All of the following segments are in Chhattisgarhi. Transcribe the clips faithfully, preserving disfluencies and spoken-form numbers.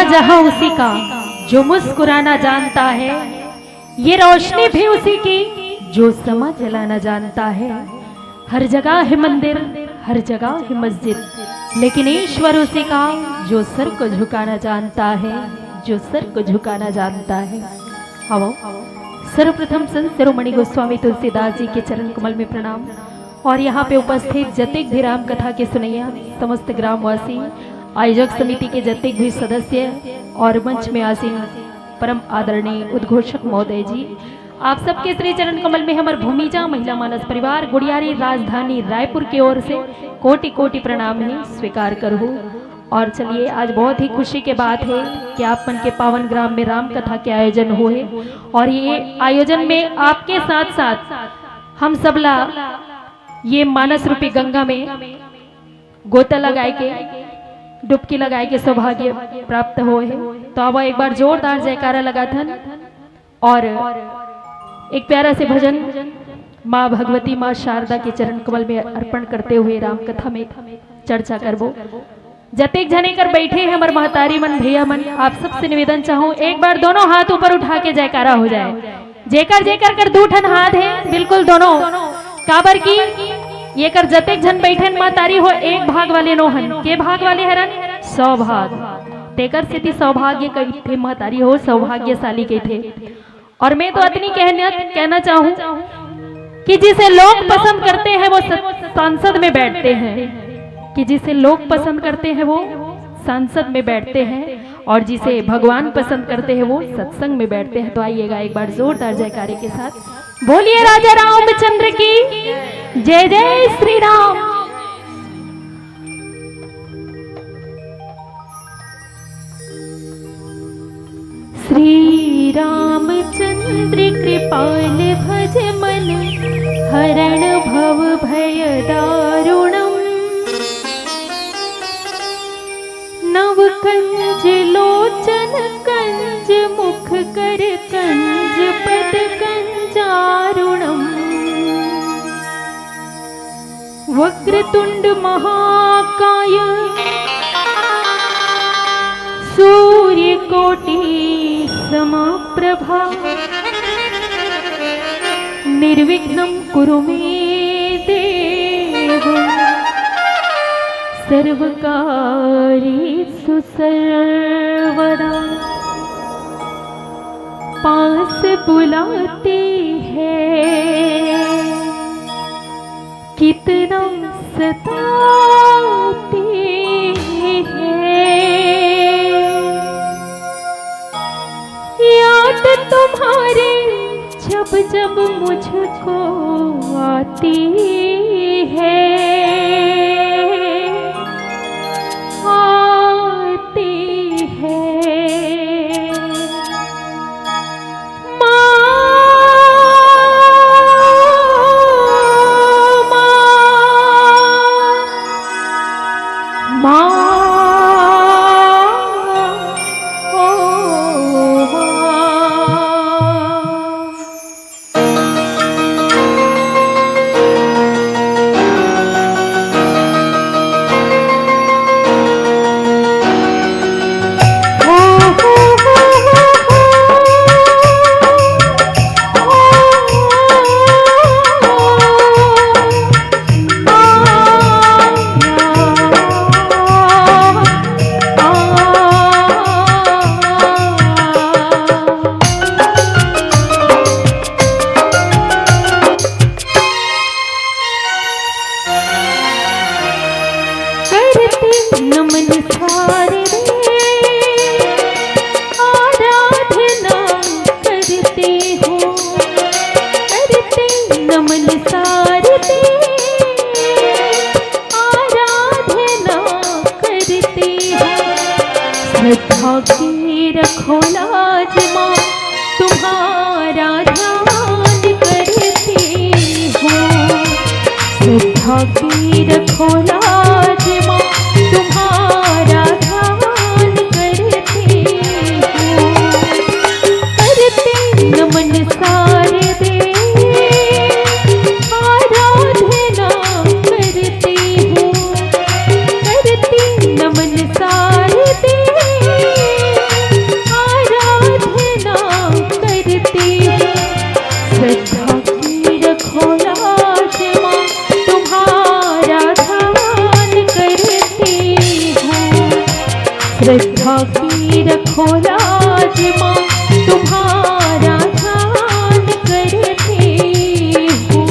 जहाँ उसी का जो मुस्कुराना जानता है, ये रोशनी भी उसी की जो समा जलाना जानता है। हर जगह है मंदिर, हर जगह है मस्जिद, लेकिन ईश्वर उसी का जो सर को झुकाना जानता है, जो सर को झुकाना जानता है। आओ, सर्वप्रथम संत शिरोमणि गोस्वामी तुलसीदास जी के चरण कमल में प्रणाम। और यहाँ पे उपस्थित जतेक भी राम कथा के सुनैया, समस्त ग्रामवासी, आयोजक समिति के जतेक भी सदस्य और मंच में आसीन परम आदरणीय उद्घोषक महोदय जी, आप सबके श्री चरण कमल में हमर भूमिजा महिला मानस परिवार गुड़ियारी राजधानी रायपुर के ओर से कोटि कोटि प्रणाम है, स्वीकार करहु। और चलिए, आज बहुत ही खुशी के बात है कि आप मन के पावन ग्राम में राम कथा के आयोजन हुए, और ये आयोजन में आपके साथ साथ हम सबला ये मानस रूपी गंगा में गोता लगाए के, डुबकी लगाए के सौभाग्य प्राप्त हुए है। तो अब एक बार जोरदार जयकारा लगाथन और एक प्यारा से भजन माँ भगवती, माँ शारदा के चरण कमल में अर्पण करते हुए राम कथा में चर्चा करबो। जतेक झने कर बैठे हैं हमर महतारी मन, भैया मन, आप सबसे निवेदन चाहूँ, एक बार दोनों हाथ ऊपर उठा के जयकारा हो जाए। जेकर जेकर कर दू ठन हाथ है, बिल्कुल दोनों, काबर की ये कर जतेक झन बैठन महतारी हो, एक भाग वाले नो हन। के भाग वाले हरन? सौ भाग। तेकर सेती सौभाग्य कहिथे महतारी हो, सौभाग्यशाली कहिथे। और मैं तो अतनी कहना, कहना चाहूँ कि जिसे लोग पसंद करते हैं वो स-, सांसद में बैठते हैं, कि जिसे लोग पसंद करते हैं वो सांसद में बैठते हैं, और जिसे भगवान पसंद करते हैं वो सत्संग में बैठते हैं। तो आइएगा एक बार जोरदार जयकारे के साथ, बोलिए राजा रामचंद्र की जय, जय श्री राम। श्री रामचंद्र कृपाल भज मन हरण भव भय दारुणम। नव कंज लोचन कंज मुख कर कंज पद कंजारुणम। वक्रतुंड महाकाय सूर्यकोटि समप्रभा। निर्विघ्नं कुरु मे देव सर्वकार्येषु सर्वदा। पास बुलाती है, कितना सताती है। याद तुम्हारी जब जब मुझको आती है, आती है। माँ, माँ, माँ, ओ माँ। करते नमन सारे रे, आराधना करते हो। करते नमन सारे रे, आराधना करते हो। श्रद्धा की रखो लाज माँ, तुम्हारा ध्यान करते हो। श्रद्धा की रखो लाज माँ, तुम्हारा ध्यान करते हो। करते नमन सारे दे, आराधना करते हो। करते नमन सारे दे, हो राजमा तुम्हारा ध्यान करती हूँ।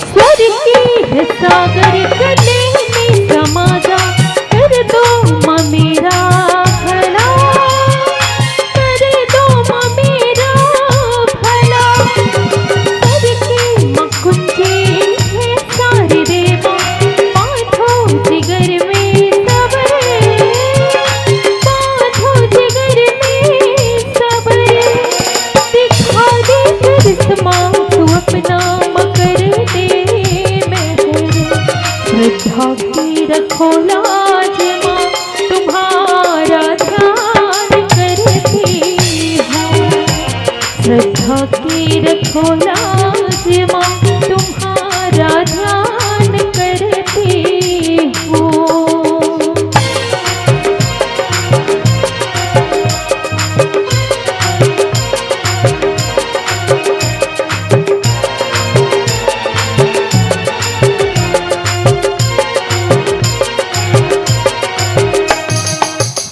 स्वर के है सागर गले में समा जा, कर दो माँ मेरा भला, कर दो माँ मेरा भला। स्वर के माँ कुंजी है सारे देवा, बांधो जिगर में सबर, बांधो जिगर में सबर। दिखा दे करिश्मा तू अपना, मकर दे मेहर। श्रद्धा की रखो लाज माँ, तुम्हारा ध्यान करती हूँ। श्रद्धा की रखो लाज माँ, तुम्हारा ध्यान करती हूँ।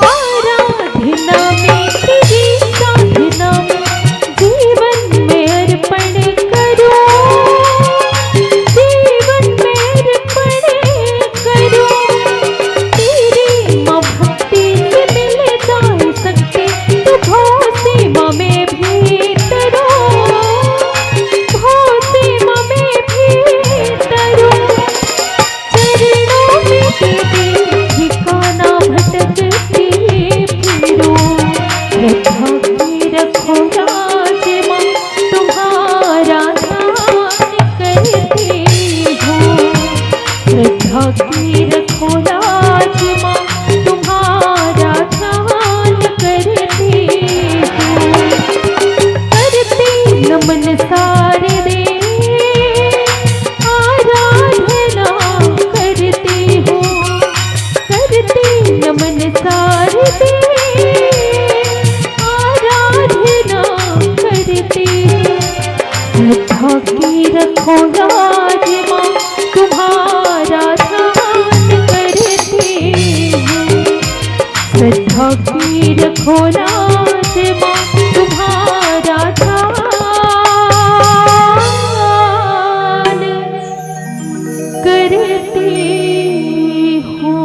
आराधना में तेरी साधना में जीवन में अर्पण करूं, जीवन में अर्पण करूं। तेरी माँ भक्ति से मिल जाए शक्ति, तू भव सीमा में भी तरूं, भव सीमा में भी तरूं। चरणों में तेरे ठिकाना भटकती फिरूं। श्रद्धा की रखो लाज माँ, तुम्हारा ध्यान करती हूँ। श्रद्धा की रखो लाज माँ, तुम्हारा ध्यान करती हूँ। करती नमन सारे दे, आराधना करती हूँ, करती नमन सारे दे, आराधना करती हूँ। श्रद्धा की रखो लाज माँ, तुम्हारा ध्यान करती हूँ। श्रद्धा की रखो लाज माँ, तुम्हारा ध्यान करती हूँ।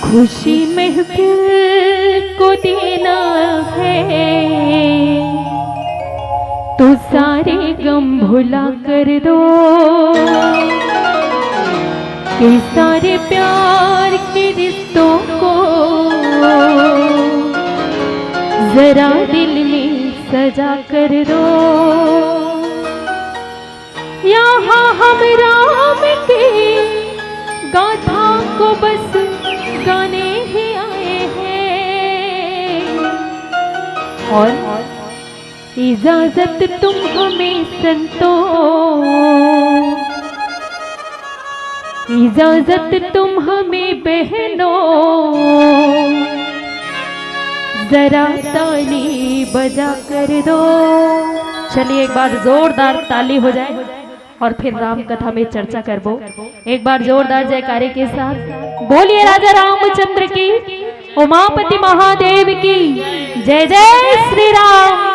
खुशी महफिल को देना है तो सारे गम भुला कर दो, कि सारे प्यार के रिश्तों को जरा दिल में सजा कर दो। यहाँ हम राम की गाथा को बस गाने ही आए हैं। और इजाजत तुम हमें संतों, इजाजत तुम हमें बहनों, जरा ताली बजा कर दो। चलिए, एक बार जोरदार ताली हो जाए और फिर राम कथा में चर्चा करबो। एक बार जोरदार जयकारे के साथ बोलिए राजा रामचंद्र की, उमापति महादेव की जय। जय श्री राम।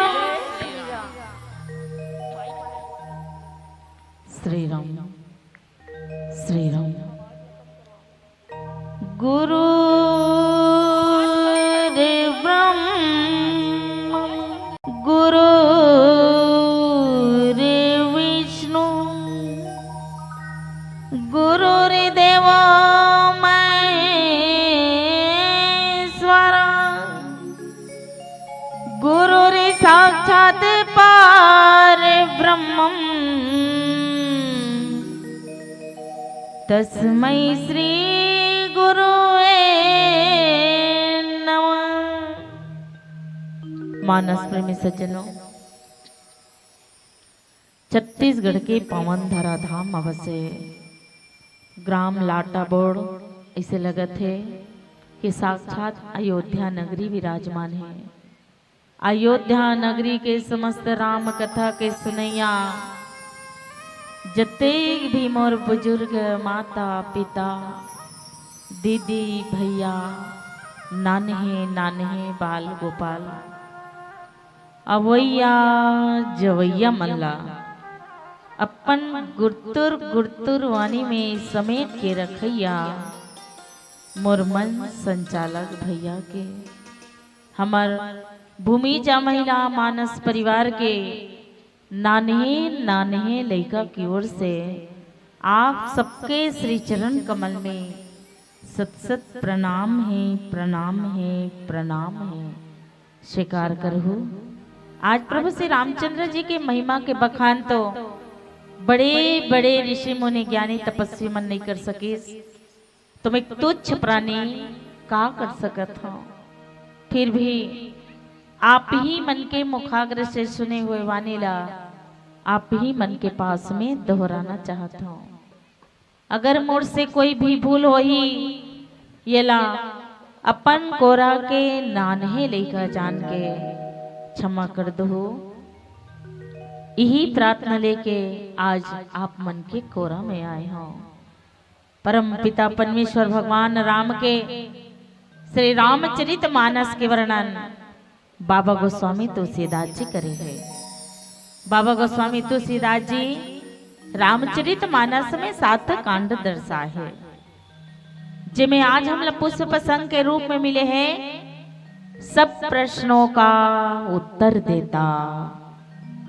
श्री राम, श्री राम। गुरुर्ब्रह्मा गुरुर्विष्णु गुरुर्देवो महेश्वरा। तस्मै श्री गुरुवे नमः। मानस प्रेमी सज्जनों, छत्तीसगढ़ के पावन धराधाम अवसे ग्राम लाटाबोड़, ऐसे लगत हे कि साक्षात अयोध्या नगरी विराजमान हे। अयोध्या नगरी के समस्त राम कथा के सुनैया जतेक भी मोर बुजुर्ग, माता पिता, दीदी भैया, नान्हे नान्हे बाल गोपाल, अवैया जवैया मन ला अपन गुरतुर गुरतुर वाणी में समेट के रखैया मोर मन संचालक भैया के, हमर भूमिजा महिला मानस परिवार के नान्हे नान्हे लइका की ओर से आप सबके श्री चरण कमल में सत सत प्रणाम हे, प्रणाम हे, प्रणाम हे। स्वीकार करहु। आज प्रभु श्री रामचंद्र जी के महिमा के बखान तो बड़े बड़े ऋषि मुनि ज्ञानी तपस्वी मन नहीं कर सकिस, तो मैं तुच्छ प्राणी का कर सकत हूँ। फिर भी आप ही मन के मुखाग्र से सुने हुए वाणी ला आप ही मन के पास में दोहराना चाहत हूँ। अगर मोर से कोई भी भूल होही, येला अपन कोरा के नान्हे लइका जान के क्षमा कर दो। यही प्रार्थना लेके आज आप मन के कोरा में आए हूँ। परम पिता परमेश्वर भगवान राम के श्री रामचरित मानस के वर्णन बाबा गोस्वामी तुलसीदास जी करे हे। बाबा गोस्वामी तुलसीदास जी रामचरित मानस में सात कांड दर्शाए हे, जेमे आज हमला पुष्प प्रसंग के रूप में मिले हे, सब प्रश्नों का उत्तर देता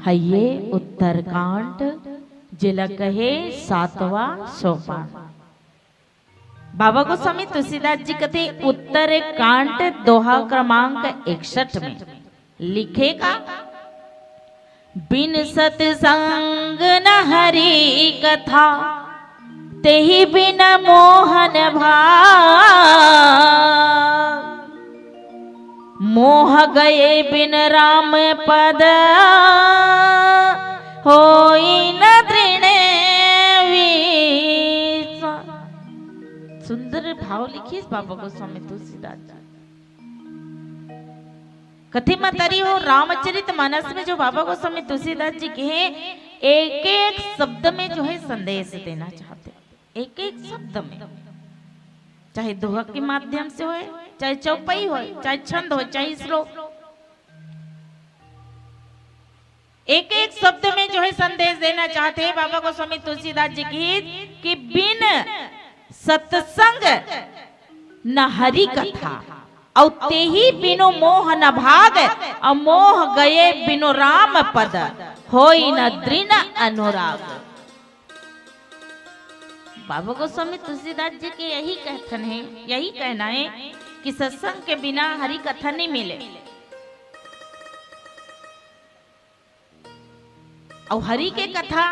है ये उत्तरकांड, जेला कहे सातवां सोपान। बाबा गोस्वामी तुलसीदास जी कथे, उत्तर कांड दोहा क्रमांक इकसठ में लिखे का, बिन सतसंग न हरि कथा, तेहि बिन मोहन भाग। मोह गए बिन राम पद, होई न दृढ़ विश्वास। सुंदर भाव लिखिस बाबा गोस्वामी तुलसीदास जी। कथे महतारी हो, रामचरित मानस में जो बाबा गोस्वामी तुलसीदास जी के हैं, एक एक शब्द में जो है संदेश देना चाहते, एक एक शब्द में, चाहे दोहा के माध्यम से होए, चाहे चौपाई होए, चाहे छंद होए, चाहे श्लोक, एक एक शब्द में जो है संदेश देना चाहते हैं बाबा गोस्वामी तुलसीदास जी की, कि बिन सत्संग न हरि कथा, अउ तेहि बिनु मोह न भाग, अउ मोह गए बिनु राम पद, होई न दृढ़ अनुराग। बाबा गोस्वामी तुलसीदास जी के यही कहथन है, यही कहना है कि सत्संग के बिना हरि कथा नहीं मिले। अउ हरि के कथा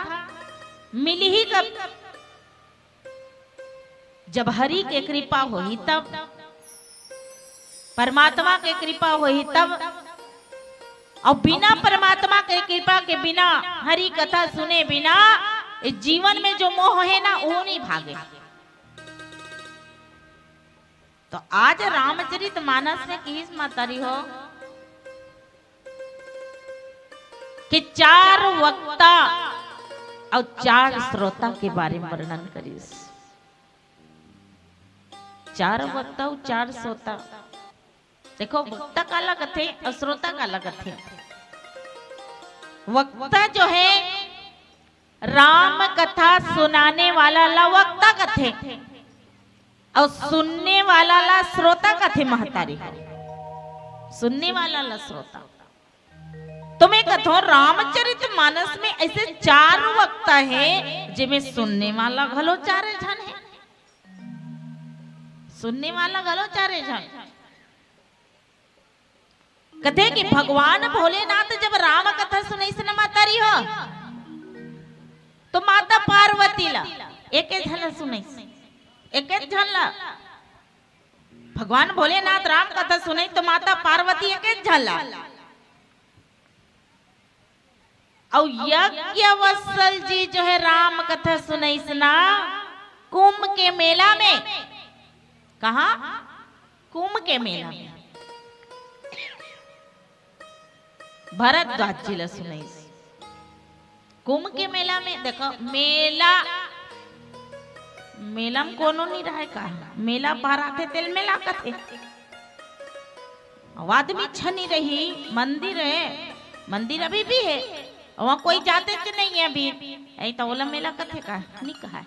मिलही कब? जब हरि के कृपा होही तब, परमात्मा के कृपा होही तब। अउ बिना परमात्मा के कृपा के बिना, हरि कथा सुने बिना, ए जीवन में जो मोह है ना, वो नहीं भागे। तो आज रामचरित मानस में किस महतारी हो कि चार वक्ता अउ चार श्रोता के बारे में वर्णन करिस। चार वक्ता अउ चार श्रोता। देखो, वक्ता काला कथे अउ श्रोता काला कथे। वक्ता जो है, राम कथा सुनाने वाला ला वक्ता कथे, अउ सुनने वाला ला श्रोता कथे महतारी। सुनने वाला ला श्रोता। तो मैं कथो, रामचरित मानस में ऐसे चार वक्ता है, जेमे सुनने वाला घलो चारे झन है। सुनने वाला घलो चारे झन। कथे कि भगवान भोलेनाथ जब राम कथा सुनइस न महतारी हो, तो माता पार्वती ला, एके झन ला सुनइस, एके झन ला। भगवान भोलेनाथ राम कथा सुनइस तो माता पार्वती एके झन ला। अउ यज्ञवत्सल जी जो है राम कथा सुनइस ना कुंभ के मेला में। कहाँ? कुंभ के मेला में भरद्वाज जी ला सुनइस। कुंभ के मेला में देखो, मेला, मेला में कोनो नहीं रहे का? मेला भराथे तेल मेला कथे। अउ आदमी छनी रही, मंदिर है, मंदिर अभी भी है, वहाँ कोई जाते तो नहीं है अभी। ऐ तो ओला मेला कथे का? नहीं कहा है।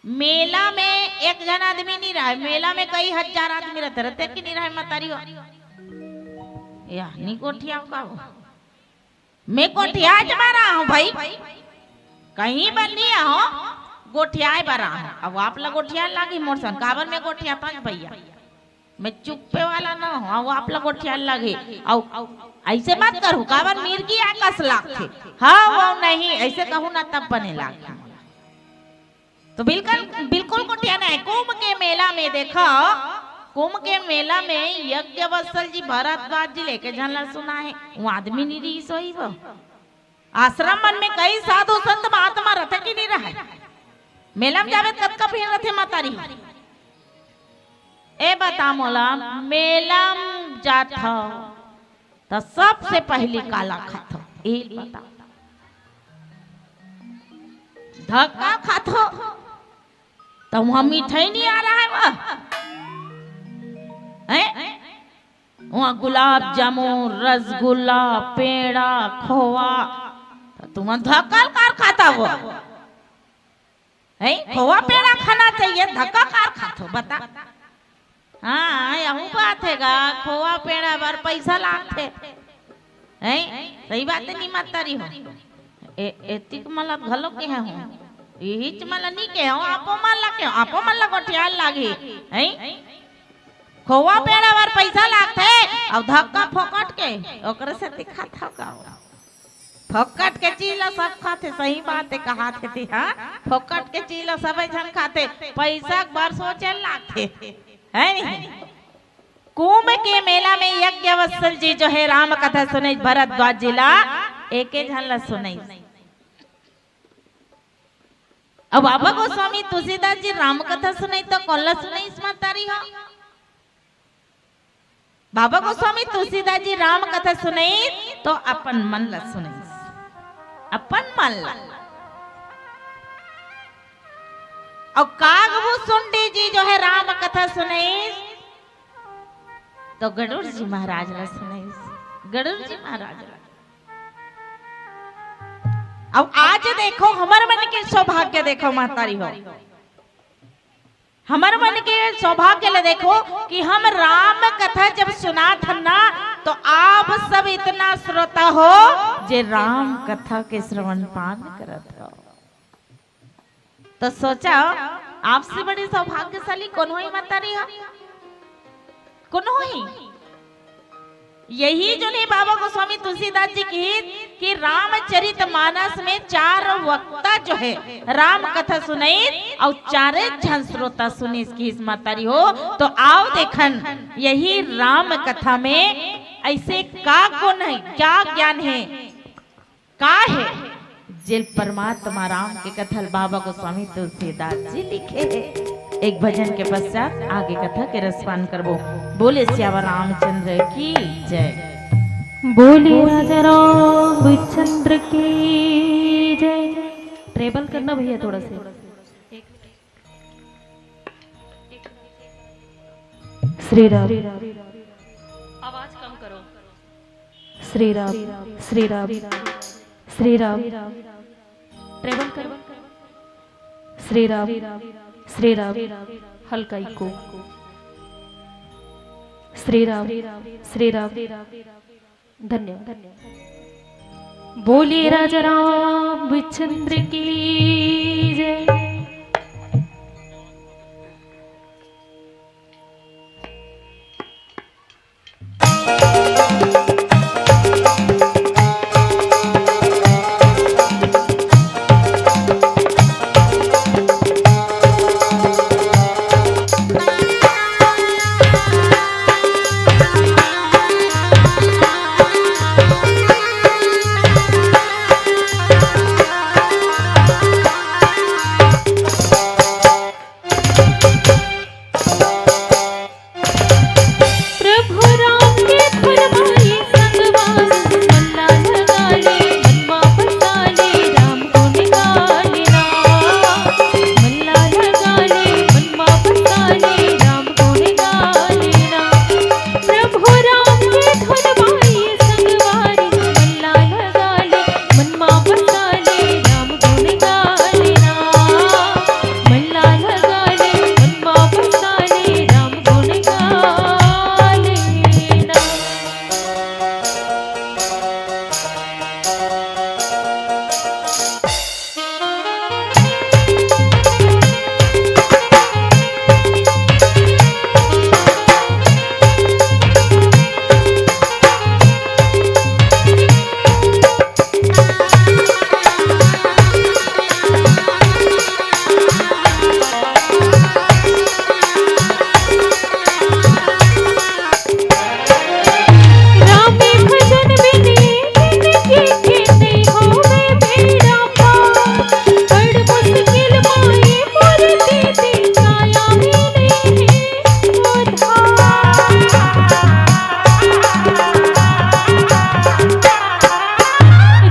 मेला में एक झन आदमी नहीं रहे, मेला में कई हजार आदमी रहते, रहते कि नहीं रहे मतारी हो? या नहीं गोठिया का हो? मैं गोठियाए बर आए हूँ भाई, कहीं बर नहीं आए हूँ, गोठियाए बर आए हूँ। अब आप ला गोठियाए लागी मोर संग, काबर मैं गोठियाता हूँ भैया, मैं चुप्पे वाला ना हूँ। अब आप ला गोठियाए लागी, अउ ऐसे मत करू, काबर मिर्गी आए कस लागथे। हाँ, वो नहीं, ऐसे कहूँ ना तब बने लागे। तो बिल्कुल, बिल्कुल गोठियाना है। कुंभ के मेला में देखो, कुंभ के मेला में यज्ञवत्सल जी भरद्वाज जी ला एके झन ला सुनाए हे। वो आदमी नहीं रही सोई वो। आश्रम मन में कई साधु संत महात्मा रहते कि नहीं रहे? मेला में जावे त कतका भीड़ रहथे मतारी? ए बता मोला, मेला में जात हव त सबसे पहली काला खाथव? ए बता। धक्का खाथव त वहाँ मिठाई नहीं आ रहा है वह? हैं? वहाँ गुलाब जामुन, रसगुल्ला, पेड़ा, खोवा, त तुमन धक्का काबर खाथव? हैं? खोवा पेड़ा खाना चाहिए, धक्का काबर खाथव बता? हाँ, यहू बात हे गा, खोवा पेड़ा बर पैसा लागथे। हैं? सही बात हे, नहीं मतारी हो। ए, एतिक मन ला घलो केहे हूँ। इहिच मन ला नहीं केहे हूँ, आपो मन ला केहे हूँ, आपो मन ला गोठियाए लागही। हैं? खोवा पेड़ा बर पैसा लागथे, अउ धक्का फोकट के, ओकरे सेती खाथव का? फोकट के चीज ला सब खाथे, सही बात हे, कहाथे ते, हाँ? फोकट के चीज ला सबे झन खाथे, पैसा बर सोचे लागथे, है नहीं? कुंभ के मेला में यज्ञवत्सल जी जो है राम कथा सुनइस भरद्वाज जी ला, एके झन ला सुनइस। अब बाबा गोस्वामी तुलसीदास जी राम कथा सुनइस त कोन ला सुनइस मतारी हो? बाबा गोस्वामी तुलसीदास जी राम कथा सुनइस तो अपन मन ला सुनइस, अपन मन ला। अउ कागभूषुंडी जी जो है राम कथा सुनइस तो गरुड़ जी महाराज ला सुनइस, गरुड़ जी महाराज ला। अउ आज देखो हमर मन के सौभाग्य देखो मतारी हो, हमर मन के सौभाग्य ला देखो कि हम राम कथा जब सुनात हन ना, तो आप सब इतना श्रोता हो जे राम कथा के श्रवण पान करत हो। तो सोचा, आपसे बड़ी सौभाग्यशाली कोनो ही मतारी हो? कोनो ही? यही जो नहीं बाबा गोस्वामी तुलसीदास जी कहिस कि रामचरित मानस में चार वक्ता जो है राम कथा सुनइस अउ चारे झन श्रोता सुनइस कहिस मतारी हो। तो आओ देखन यही राम कथा में ऐसे का गुण है, का ज्ञान है, का हे जेल परमात्मा राम के कथा ल बाबा गोस्वामी तुलसीदास जी लिखे हे। एक भजन के पश्चात आगे कथा के रसपान करबो। बोले सियावर रामचंद्र की जय। बोले राजा रामचंद्र की जय। ट्रेबल करना भैया थोड़ा सा। श्री राम। आवाज कम करो। श्री राम, श्री राम, श्री राम। ट्रेबल करो। श्री राम, श्री राम। हल्का इको। श्री राम, श्री राम। धन्यवाद। बोलिए राजा रामचंद्र की जय। प्रभु राम के फरमाइश संगवारी, मन ला लगा ले, मन मा बसा ले, राम गुण गा ले ना। मन ला लगा ले, मन मा बसा ले, राम गुण गा ले ना। प्रभु राम के फरमाइश संगवारी, मन ला लगा ले, मन मा बसा ले, राम गुण गा ले ना। मन ला लगा ले, मन मा बसा ले, राम गुण गा ले ना। रामे भजन बिन जिनगी के नइ होवे बेरा पार। बड़ मुश्किल माए मोर दीदी, काया मिले हे उधार।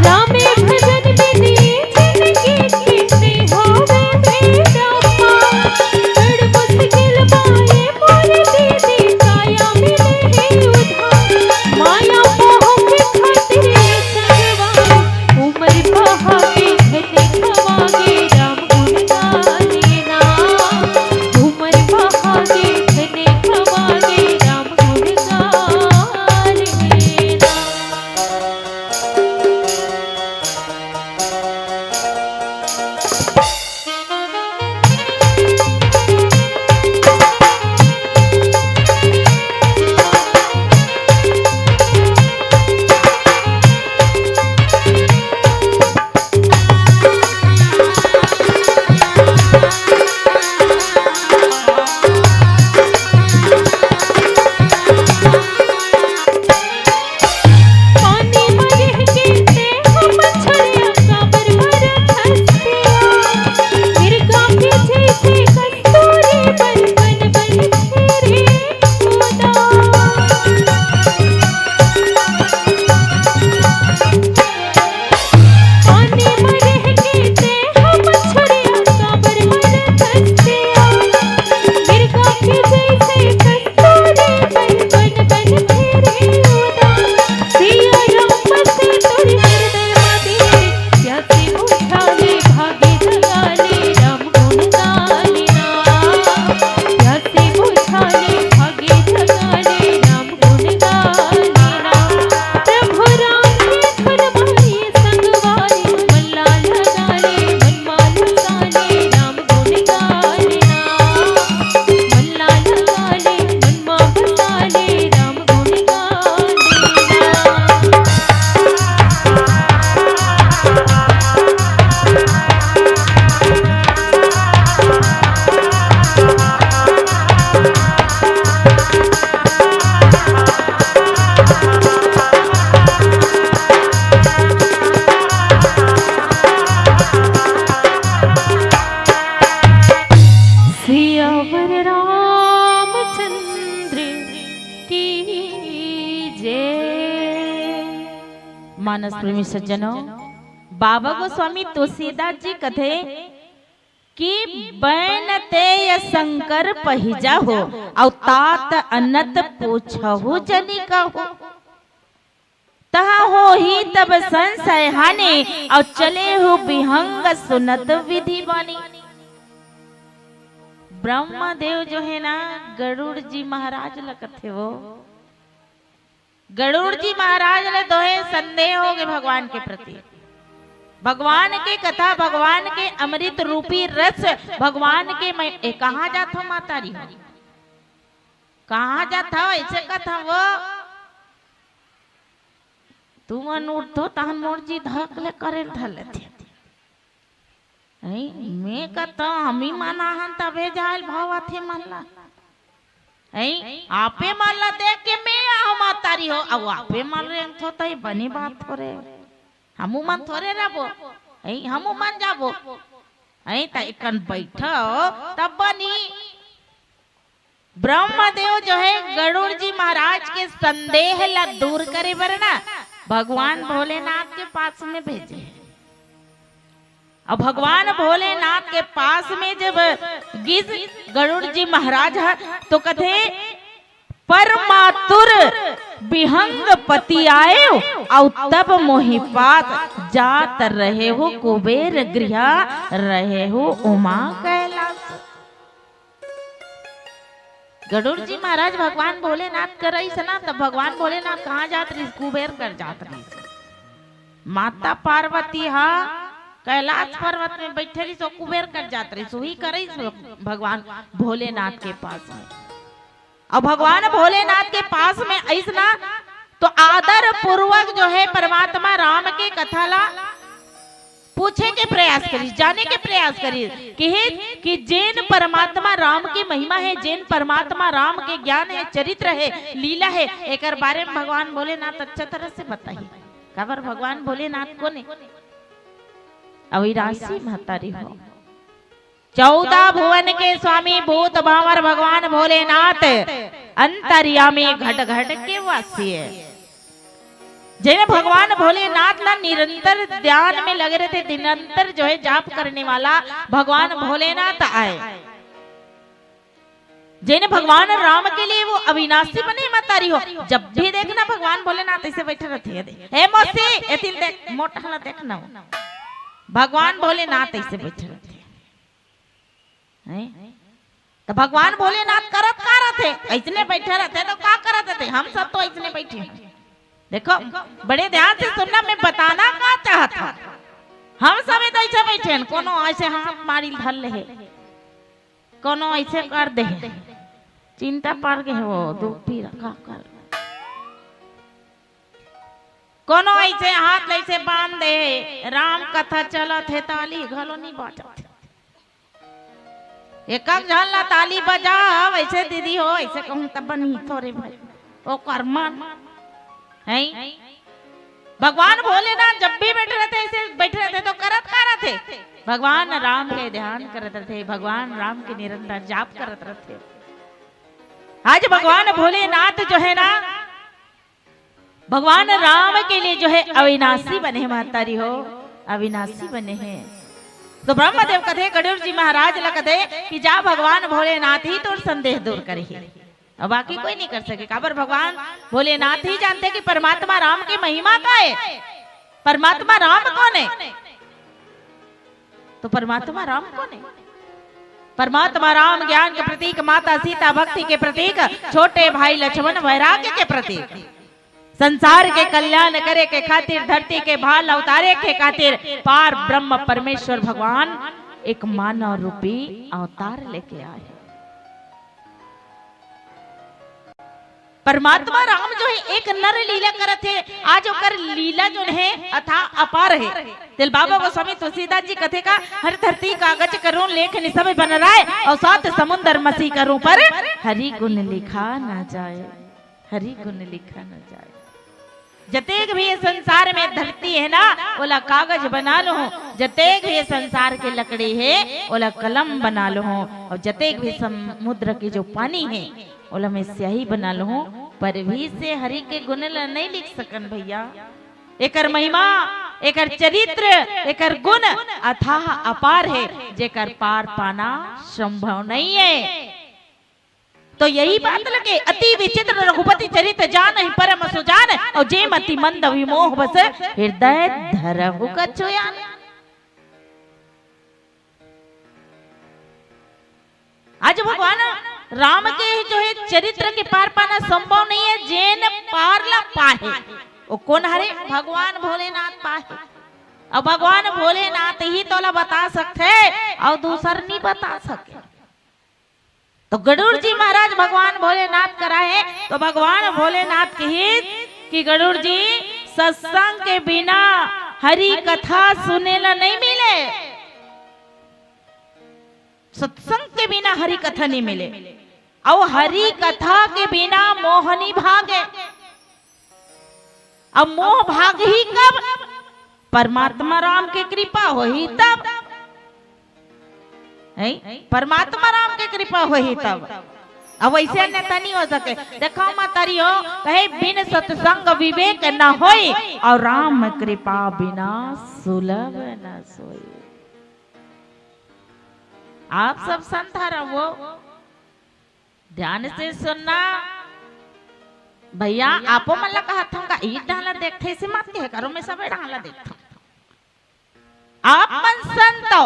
रामे भजन बिन जिनगी के नइ होवे बेरा पार। बड़ मुश्किल माए मोर दीदी, काया मिले हे उधार। माया मोह के खातिर संगवारी, उमर बहा के धन खवा गे, राम गुण गा ले ना। उमर बहा के धन खवा गे, राम गुण गा ले ना। पानी म रह के ते हो मछरिया, काबर मरत हस पिया? मिर्गा के जइसे कस्तूरी बन बन बन फिरे खुदा। पानी म रह के ते हो मछरिया, काबर मरत हस पिया? मिर्गा के जइसे कस्तूरी बन बन बन फिरे खुदा। सिया राम बसे तोर हृदय म दीदी, प्यासे बुझा ले भागे जगा ले, राम गुण गा ले ना। प्यासे बुझा ले भागे जगा ले, राम गुण गा ले ना। प्रभु राम के फरमाइश संगवारी, मन ला लगा ले, मन मा बसा ले, राम गुण गा ले ना। मन ला लगा ले, मन मा बसा ले, राम गुण गा ले ना। सियावर रामचंद्र की जय। मानस प्रेमी सज्जनों, बाबा गोस्वामी तुलसीदास जी कथे कि बैन ते य शंकर पहिजा हो, अउ तात अनत पूछहु जनि कहो। तहाँ होही तब संशय हानि, अउ चले हो विहंग सुनत विधि बानी। ब्रह्मा देव जो है ना, गरुड़ जी महाराज ल कथे वो, गरुड़ जी महाराज ल दोहे संदेह हो गे भगवान के प्रति। भगवान के कथा, भगवान के अमृत रूपी रस, भगवान के मैं, ए, कहाँ जात हो माता री? कहाँ जात हो? ऐसे कथा वो, तुमन उठथो तहन मोर जी धक ले करे ल धर लेथे। ऐ, मैं कथा हमी मन आहन तभे जायल भाव आथे मन ला। ऐ, आपे मन ला देख के मैं आहूं महतारी हो, अउ आपे मन रेंगथो, त ए बने बात थोरे। हमू मन थोरे रहबो, ऐ, हमू मन जाबो। ऐ, त एकन बइठो, तब बनी। ब्रह्मदेव जो हे गरुड़ जी महाराज के संदेह ला दूर करे बर ना भगवान भोलेनाथ के पास में भेजे। अब भगवान भोलेनाथ के पास में जब गिस गरुड़ जी महाराज ह, तो कथे, "परमातुर विहंग पति आए, अउ तब मोहि पास जात रहे हो कुबेर गृह रहे हो उमा कैलास।" गरुड़ जी महाराज भगवान भोलेनाथ कर रहिस ना, तब भगवान भोलेनाथ कहाँ जात रहिस? कुबेर कर जात रहिस। माता पार्वती हा कैलाश पर्वत में बैठे रहिस, ओ कुबेर कर जात रहिस, उही कर रहिस भगवान भोलेनाथ के पास में। अब भगवान भोलेनाथ के पास में आइस ना, तो आदर पूर्वक जो हे परमात्मा राम के कथा ला पूछे के प्रयास करिस, जाने के प्रयास करिस, कहिस कि जेन परमात्मा राम के महिमा हे, जेन परमात्मा राम के ज्ञान हे, चरित्र हे, लीला हे, एकर बारे में भगवान भोलेनाथ अच्छा तरह से बताही। काबर भगवान भोलेनाथ कोन ए? अविनाशी महतारी हो। चौदह भुवन के स्वामी भूत भांवर भगवान भोलेनाथ अंतर्यामी घट घट के वासी हे। जेन भगवान भोलेनाथ ला निरंतर ध्यान में लगे रहिथे, निरंतर जो हे जाप करने वाला भगवान भोलेनाथ आए। जेन भगवान राम के लिए वो अविनाशी बने महतारी हो, जब भी देखना भगवान भोलेनाथ ऐसे बैठे रहिथे, "हे मौसी, एती ल देख, मोटा ला देख ना।" भगवान भोलेनाथ ऐसे बैठे रहिथे। हैं? त भगवान भोलेनाथ करत का रहिथे? अइसने बइठे रहिथे त का करत रहिथे? हम सब तो अइसने बइठे हन। देखो, बड़े ध्यान से सुनना, मैं बताना का चाहत हूँ। हम सब तो अइसे बइठे हन, कोनो अइसे हाथ मारी धर ले हे, कोनो अइसे कर दे हे, चिंता पड़ गे हे वो, दुख पीरा का कर। कोनो अइसे हाथ ले अइसे बांध दे हे, राम कथा चलत हे, ताली घलो नी बाजत हे। एकक झन ला ताली बजा, वइसे दीदी हो, अइसे कहूँ त बनही थोरे भाई। ओकर मन, हैं? भगवान भोलेनाथ जब भी बइठे रहिथे, अइसे बइठे रहिथे त करत का रहिथे? भगवान राम के ध्यान करत रहिथे, भगवान राम के निरंतर जाप करत रहिथे। आज भगवान भोलेनाथ जो हे ना, भगवान राम के लिए जो हे अविनाशी बने हे महतारी हो, अविनाशी बने हे। तो ब्रह्मदेव कथे, गरुड़ जी महाराज ला कथे कि जा भगवान भोलेनाथ ही तोर संदेह दूर करही। अब बाकी कोई नहीं कर सके। काबर भगवान भोलेनाथ ही जानथे कि परमात्मा राम के महिमा का हे, परमात्मा राम कोन हे। तो परमात्मा राम कोन हे? परमात्मा राम ज्ञान के प्रतीक, माता सीता भक्ति के प्रतीक, छोटे भाई लक्ष्मण वैराग्य के प्रतीक, संसार के कल्याण करे के खातिर, धरती के भार ला उतारे के खातिर पार ब्रह्म परमेश्वर भगवान एक मानव रूपी अवतार लेके आए। परमात्मा राम जो हे एक नर लीला करत हे, आज ओकर लीला जो हे अथाह अपार हे। तेला बाबा गोस्वामी तुलसीदास जी कथे का, हर धरती कागज करूं लेख निसभ बनराय, अउ सात समुंदर मसी करूं पर हरि गुण लिखा न जाय, हरि गुण लिखा न जाय। जतेक भी ये संसार में धरती हे ना, ओला कागज बना लूं, जतेक भी ये संसार के लकड़ी हे, ओला कलम बना लूं, अउ जतेक भी समुद्र के जो पानी हे, ओला मैं स्याही बना लूं, पर भी से हरि के गुण ला नइ लिख सकन भइया। एकर महिमा, एकर चरित्र, एकर गुण अथाह अपार हे, जेकर पार पाना संभव नइ हे। तो यही बात लगे, अति विचित्र रघुपति चरित जानहिं परम सुजान, अउ जे मति मंद विमोह बस हृदय धरहु कछु आन। आज भगवान राम के जो हे चरित्र के पार पाना संभव नइ हे, जेन पार ला पाहे, ओ कोन हरे? भगवान भोलेनाथ पाहे। अउ भगवान भोलेनाथ ही तोला बता सकथे, अउ दूसर नइ बता सके। तो गरुड़ जी महाराज भगवान भोलेनाथ करा हे, तो भगवान भोलेनाथ कहिस कि गरुड़ जी, सत्संग के बिना हरि कथा सुने ला नइ मिले, सत्संग के बिना हरि कथा नइ मिले। अउ हरि कथा के बिना मोह नी भागे। अब मोह भागही कब? परमात्मा राम के कृपा होही तब। हैं? परमात्मा राम के कृपा होही तब। अब वैसे अन्यथा नहीं हो सके। देखो महतारी हो, कहे बिन सत्संग विवेक न होई, और राम कृपा बिना सुलभ न सोई। आप सब संत हरव, ध्यान से सुनना। भैया, आपो मन ला कहत हूँ का, ई डाला देखथे से मत कहे करो, मैं सबे डाला देखथों। आप मन संत हो,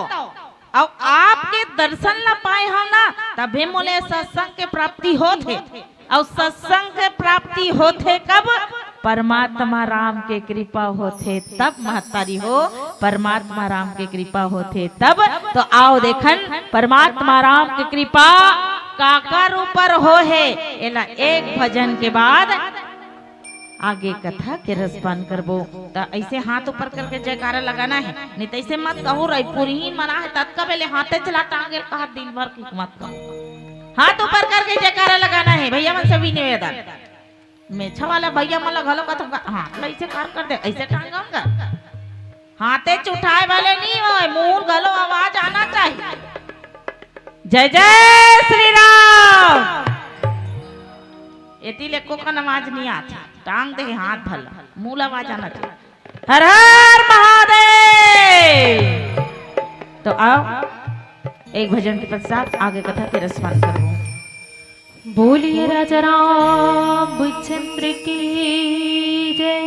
अउ आपके दर्शन ला पाए हो ना, तभे मोले सत्संग के प्राप्ति होत हे। अउ सत्संग के प्राप्ति होत हे कब? परमात्मा राम के कृपा होत हे तब, महतारी हो, परमात्मा राम के कृपा होत हे तब। तो आओ देखन, परमात्मा राम के कृपा काकर ऊपर हो हे, एला एक भजन के बाद आगे कथा के रसपान करबो। त ऐसे हाथ ऊपर करके जयकारा लगाना है, नहीं तो ऐसे मत कहो, रायपुर ही मना है, ततका बेले हाथे चला टांगे कहा, दिन भर की मत कहो। हाथ ऊपर करके जयकारा लगाना है भैया मन से भी निवेदन। मेछा वाला भैया मन ला घलो कथों का, हाथ ला ऐसे कर कर दे, ऐसे टांगम का। हाथे चुठाए वाले नहीं होय, मुंह घलो आवाज आना चाहिए। जय जय श्री राम। एती ले कोकन आवाज नहीं आथे, टांग दे हाथ भला, मुंह ला आवाज आना चाहिए। हर हर महादेव। तो आओ, एक भजन के पश्चात आगे कथा के रसपान करो। बोलिए राजा रामचंद्र की जय।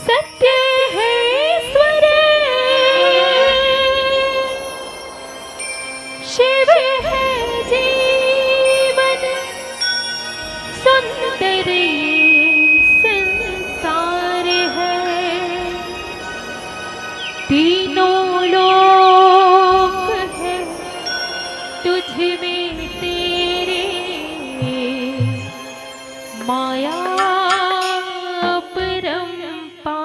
सत्य है ईश्वर शिव है जीवन, सुंदर ये संसार है। तीनों लोक है तुझ में तेरे, माया अपरंपार।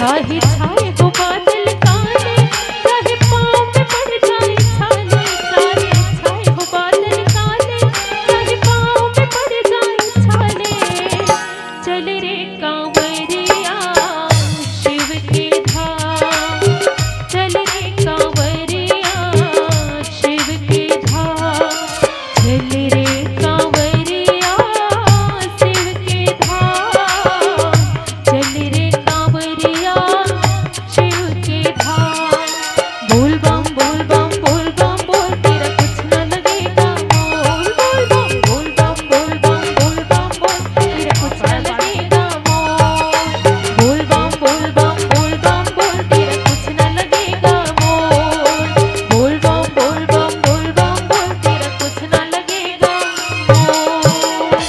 चाहे छाए हो बादल काले, चाहे पाँव में पड़ जाए छाले, चाहे छाए हो बादल काले, चाहे पाँव में पड़ जाए छाले। चल रे कांवरिया शिव के धाम, चल रे कांवरिया शिव के धाम, चल रे कांवरिया शिव के धाम, चल रे कांवरिया शिव के धाम। बोल बम, बोल बम, बोल बम, बोल, तेरा कुछ ना लगेगा मोल। बोल बम, बोल बम, बोल बम, बोल बम, बोल, तेरा कुछ ना लगेगा मोल। बोल बम, बोल बम, बोल बम, बोल, तेरा कुछ ना लगेगा मोल। बोल बम, बोल बम, बोल बम, बोल, तेरा कुछ ना लगेगा मोल।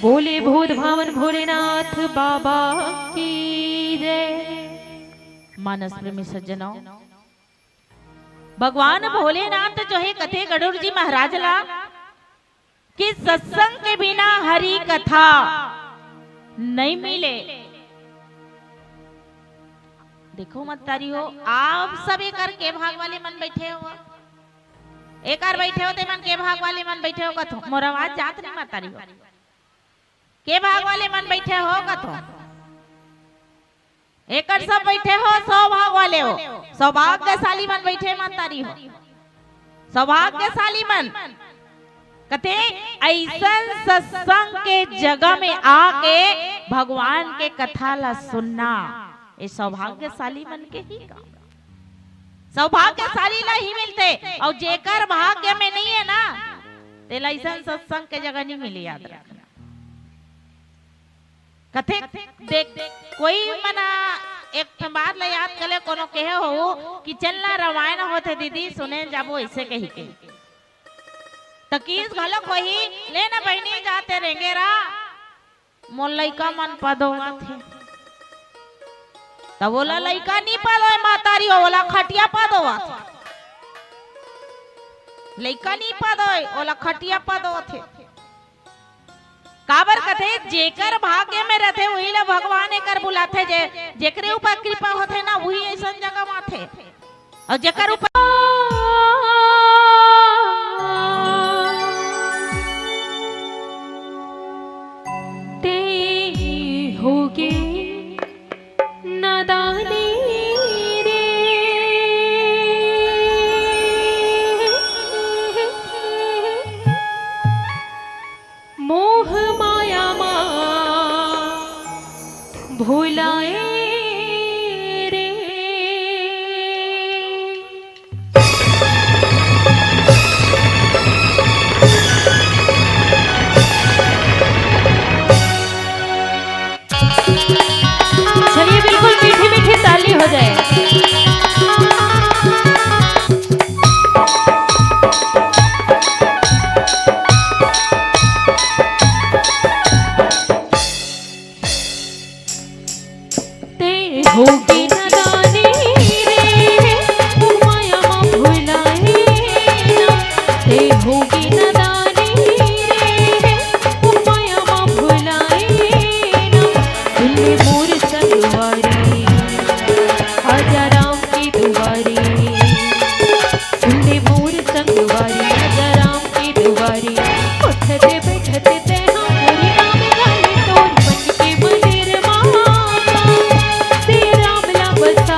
बोले भूत भावन भोलेनाथ बाबा की जय। मानस प्रेमी सज्जनों, भगवान भोलेनाथ जो हे कथे गरुड़ जी महाराज ला कि सत्संग के बिना हरि कथा नहीं मिले। देखो मत तारी हो, आप सब एकर के भाग वाले मन बैठे हो, एकर बैठे हो ते मन के भाग वाले मन बैठे हो कथो, मोर आवाज जात नहीं मत तारी हो। के भाग वाले मन बैठे हो कथो? एकर सब बैठे हो, सौभाग वाले हो, सौभाग्यशाली मन बैठे मन तारी हो, सौभाग्यशाली मन। कथे ऐसन सत्संग के जगह में आके भगवान के कथा ला सुनना, ये सौभाग्यशाली मन के ही काम। सौभाग्यशाली ला ही मिलथे, अउ जेकर भाग्य में नहीं है ना, तेला ऐसन सत्संग के जगह नहीं मिले, याद रखना। कथे देख, कोई मना एक ठन बात ला याद कर ले, कोनो कहे हो कि चल ना रामायण होथे दीदी, सुने जाबो ऐसे कही के। त किस घलो कोही, ले ना बहिनी जाते रेंगे रा, मोर लइका मन पदोवत हे। तब ओला लइका नी पदोय मातारी हो, ओला खटिया पदोवत। लइका नी पदोय, ओला खटिया पदोवत हे। काबर कथे, जेकर भाग्य में रथे, उही ला भगवान एकर बुलाथे, जे, जेकरे ऊपर कृपा होथे ना, उही अइसन जगह म आथे। अउ जेकर ऊपर ते ही होगे नादानी रे। मोह माया मा भुलाए रे। चलिए, बिल्कुल मीठी मीठी ताली हो जाए। ते होगे नादानी रे, ओ माया मा भुलाए ना। ते होगे नादानी रे, ओ माया मा भुलाए ना। सुन ले मोर संगवारी, आजा राम के दुआरी। सुन ले मोर संगवारी, आजा राम के दुआरी। उठते बैठते ते हमरी नाम गाले, तोर मन के मंदिर मा आका। श्री राम ला बसा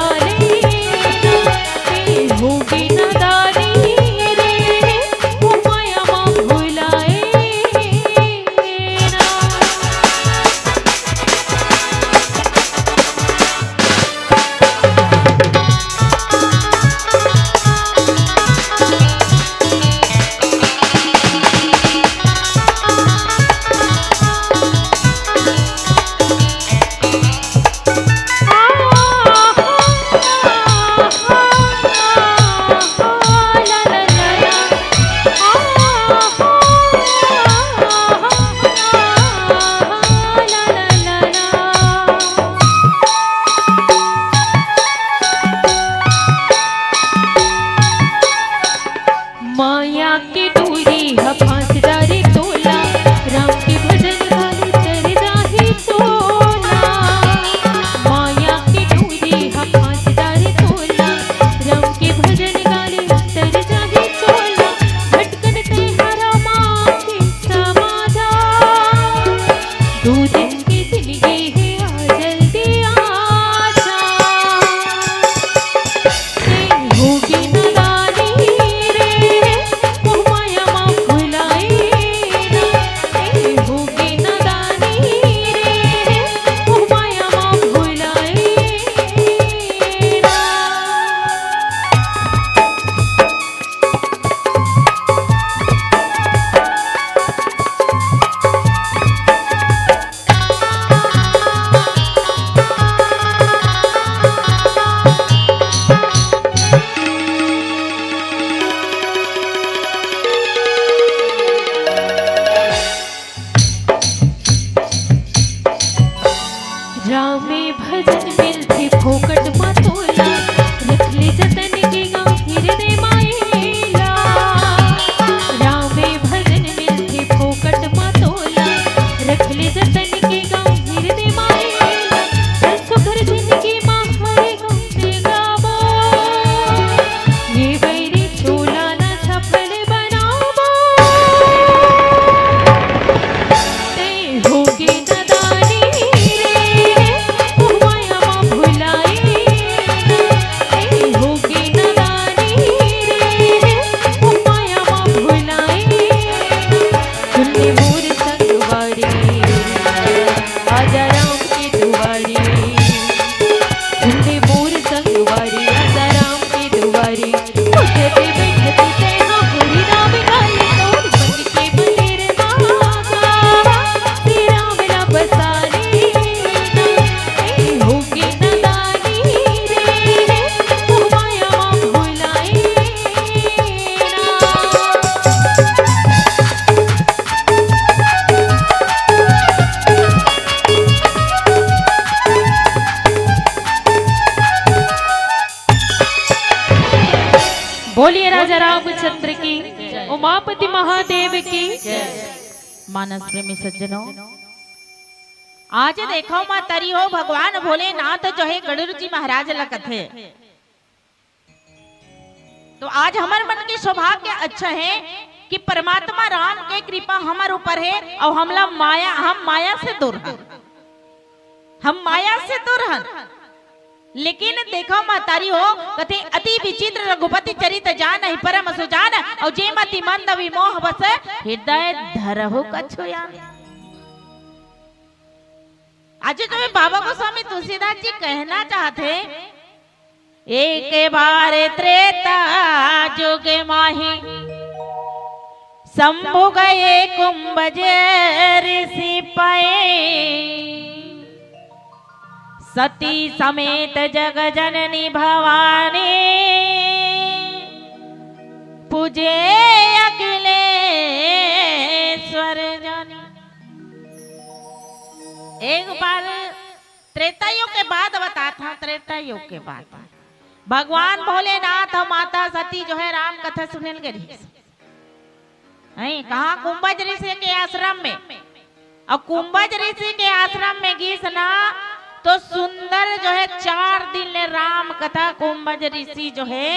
बोलिए राजा रामचंद्र की, उमापति महादेव की। मानस प्रेमी सज्जनों, आज देखो मातारी हो, भगवान भोलेनाथ जो है गणेश जी महाराज ल कथे। तो आज हमर मन के सौभाग्य अच्छा है कि परमात्मा राम के कृपा हमर ऊपर है और हमला माया, हम माया से दूर हन, हम माया से दूर हन। लेकिन देखो महतारी हो, कथे अति विचित्र रघुपति चरित जानहि परम सुजान, और जे मति मंद विमोह बस हृदय धरहु कछु आन। आज जो है बाबा गोस्वामी तुलसीदास जी कहना चाहते, एक बार त्रेता जुग माही शंभु गए कुंभज ऋषि पाए। सती समेत जग जननी भवानी पूजे अखिलेश्वर जानी। एक बार त्रेता युग के बात बतात हंव, त्रेता युग के बात। भगवान भोलेनाथ अउ माता सती जो है राम कथा सुने ल गे रहिस। हैं, कहाँ? कुंभज ऋषि के आश्रम में। अउ कुंभज ऋषि के आश्रम में गिस ना, तो सुंदर जो है चार दिन ले राम कथा कुंभज ऋषि जो है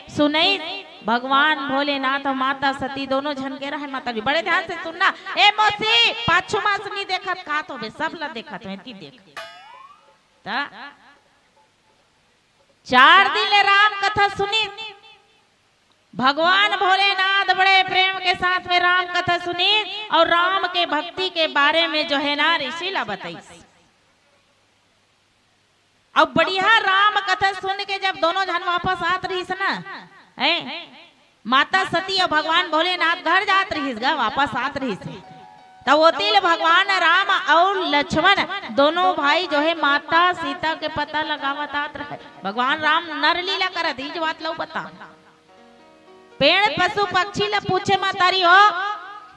सुनइस। भगवान भोलेनाथ अउ माता सती दोनों झन के रहे। माता जी बड़े ध्यान से सुनना। ए मौसी, पाछू मास नहीं देखत का तो बे, सब ला देखत हंव, एती देख। त चार दिन ले राम कथा सुनिस। भगवान भोलेनाथ बड़े प्रेम के साथ में राम कथा सुनिस और राम के भक्ति के बारे में जो है ना ऋषि ला बताइस। अब बढ़िया राम कथा सुन के जब दोनों झन वापस आत रहिस ना, हैं, माता सती अउ भगवान भोलेनाथ घर जात रहिस गा, वापस आत रहिस हे। त ओती ले भगवान राम अउ लक्ष्मण दोनों भाई जो है माता सीता के पता लगावत आत रहे। भगवान राम नर लीला करत, इज बात लऊ बता। पेड़ पशु पक्षी ल पूछे मातारी हो,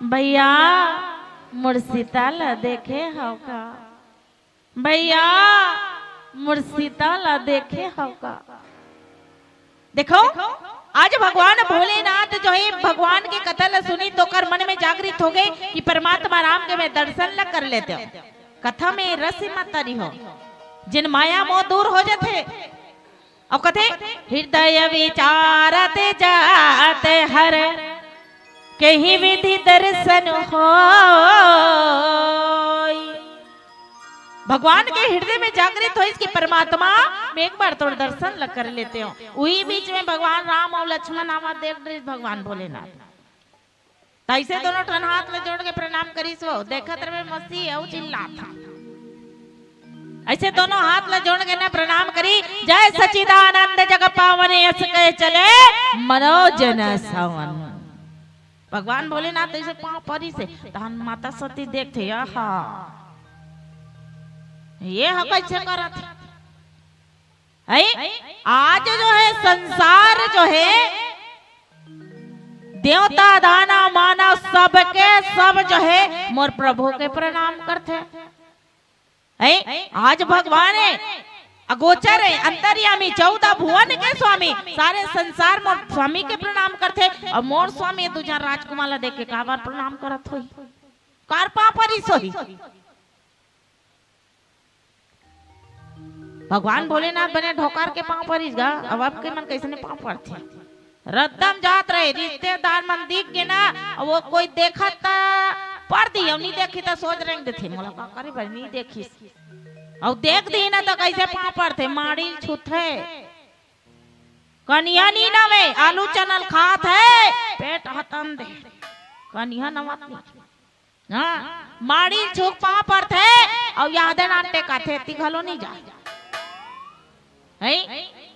भैया मोर सीता ल देखे हव का? भैया मोर सीता ला देखे हव का? देखो, आज भगवान भोलेनाथ जो है भगवान के कथा ला सुनिस तो ओकर मन में जागृत हो गे कि परमात्मा राम के मैं दर्शन ला कर लेतेंव। कथा में रस मातारी हो, जिन माया मोह दूर हो जाथे। अउ कथे, हृदय विचारत जात हर, केहि विधि दर्शन होई। भगवान के हृदय में जागृत होइस कि परमात्मा, मैं एक बार तोर दर्शन ल कर लेतेंव। उही बीच में भगवान राम अउ लक्ष्मण आवा देख रहिस भगवान भोलेनाथ। त अइसे दोनों ठन हाथ ल जोड़ के प्रणाम करिस वो, देखत रहे मसी अउ चिल्लात। अइसे दोनों हाथ ल जोड़ के ना प्रणाम करिस, जय सच्चिदानंद जग पावन यस कहे चले मनोजन सावन। भगवान भोलेनाथ अइसे पाँव परिस हे, तहन माता सती देखथे, आहा, ये ह कइसे करत हे? हैं? आज जो है संसार जो है देवता दानव मानव सबके सब जो है मोर प्रभु के प्रणाम करथे। हैं? आज भगवान हे, अगोचर हे, अंतर्यामी, चौदह भुवन के स्वामी, सारे संसार मोर स्वामी के प्रणाम करथे। अउ मोर स्वामी दू झन राजकुमार ला देख के काबर प्रणाम करत होही? कार पाँव परिस होही? भगवान भोलेनाथ बने ढोकार के पाँव परिस गा। अब आपके मन कइसने पाँव परथे? रद्दम जात रहे, रिश्तेदार मन दिख गे ना, अउ वो कोई देखत त पर दिही, अउ नहीं देखही त सोच रेंग देथे, मोला का करे बर नहीं देखिस। अउ देख दिही ना त कइसे पाँव परथे, माड़ी ल छूथे। कनिहा नी नवे, आलू चना ल खात हे, पेट हतन दे। कनिहा नवत नहीं। हाँ, माड़ी ल छू के पाँव परथे, अउ यादे नान टेकाथे, एती घलो नहीं जाय। हैं?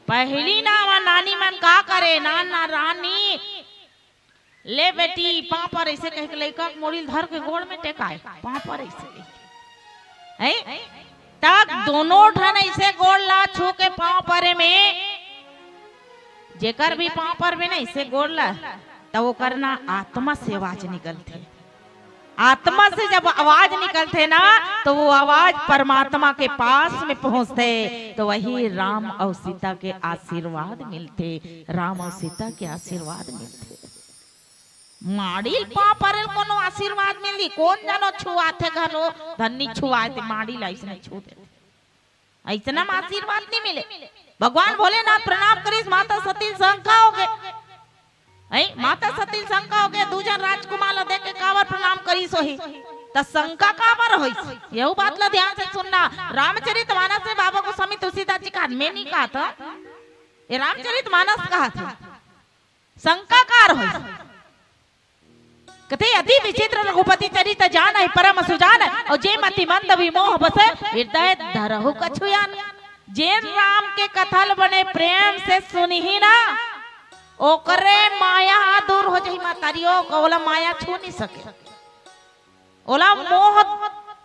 पहिली ना वो नानी मन का करे, नान ना रानी, ले बेटी, पाँव पर अइसे कहिके लइका के मुड़ी ल धर के गोड़ में टेकाय, पाँव पर अइसे कहिके। हैं? त दोनों ठन अइसे गोड़ ला छू के पाँव परे में, जेकर भी पाँव परबे ना अइसे गोड़ ला, त ओकर ना आत्मा से आवाज निकलथे। आत्मा से जब आवाज निकलथे ना, तो वो आवाज परमात्मा के पास में पहुंचथे, तो वही राम अउ सीता के आशीर्वाद मिलथे, राम अउ सीता के आशीर्वाद मिलथे। माड़ी ल पाँव परे ल कोनो आशीर्वाद मिलही? कोन जनो छुआथे घलो, धन्नी छुआए ते माड़ी ल अइसने छू देथे। अइसना म आशीर्वाद नइ मिले। भगवान भोलेनाथ प्रणाम करिस, माता सती ल शंका होगे। हैं? माता सती ल शंका होगे, दू झन राजकुमार ल देख के काबर प्रणाम करिस होही? त शंका काबर होइस? यहू बात ल ध्यान से सुनना। रामचरित मानस में बाबा गोस्वामी तुलसीदास जी कहत, मैं नइ कहत हंव, ये रामचरित मानस कहत हे। शंका काबर होइस? कथे, "अति विचित्र रघुपति चरित जानहि परम सुजान, अउ जे मति मंद विमोह बस हृदय धरहु कछु आन।" जेन राम के कथा ल बने प्रेम से सुनही ना, ओकरे माया दूर हो जाही। महतारी हो, ओला माया छू नइ सके, ओला मोह,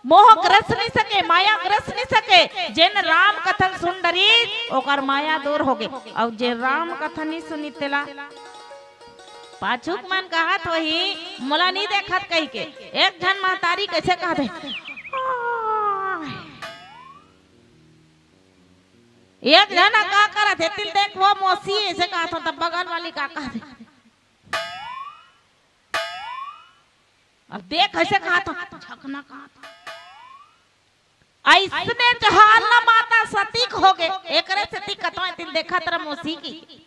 मोह ग्रस नइ सके, माया ग्रस नइ सके। जेन राम कथा ल सुन डरिस, ओकर माया दूर होगे। अउ जे राम कथा नइ सुनिस तेला पाछू के मन कहत होही, "मोला नइ देखत" कहिके। एक झन महतारी कइसे कहत हे, एक झन का करत हे, "तिल देख वो मौसी," अइसे कहत हों, तब बगल वाली का कहत हे, "अब देख," अइसे कहत हों, "झकना कहत हों।" अइसने च हाल न माता सती के होगे। एकरे सेती कथंव, "तिल देखत रह मौसी" कहिके।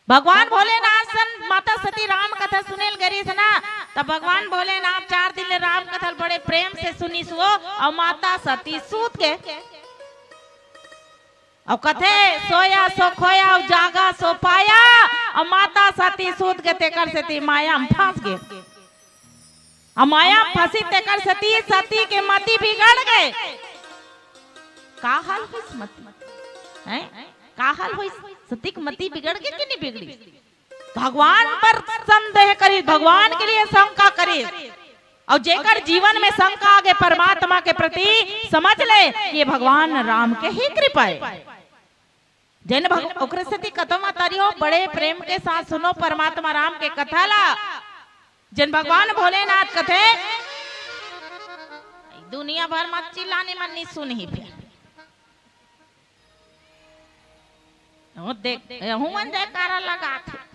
भगवान भोलेनाथ सन माता सती राम कथा सुने ल गे रिहिस ना, त भगवान भोलेनाथ चार दिन ले राम कथा ल बड़े प्रेम से सुनिस वो, अउ माता सती सूत गे। अउ कथे, "सोया सो खोया, अउ जागा सो पाया।" अउ माता सती सूत गे, तेकर सेती माया म फंस गे। अउ माया म फंसिस, तेकर सेती सती के मति बिगड़ गे। का हाल होइस मति? हैं? का हाल होइस? सती के मति बिगड़ गे कि नइ बिगड़िस? भगवान पर संदेह करिस, भगवान के लिए शंका करिस। अउ जेकर जीवन में शंका आगे परमात्मा के प्रति, समझ ले, ये भगवान राम के ही कृपा हे। जेन भग-, ओकरे सेती कथंव महतारी हो, बड़े प्रेम के साथ सुनो परमात्मा राम के कथा ला। जेन भगवान भोलेनाथ कथे, दुनिया भर म चिल्लानी मन नइ सुनही फेर। ओ देख, एहू मन जयकारा लगाथे।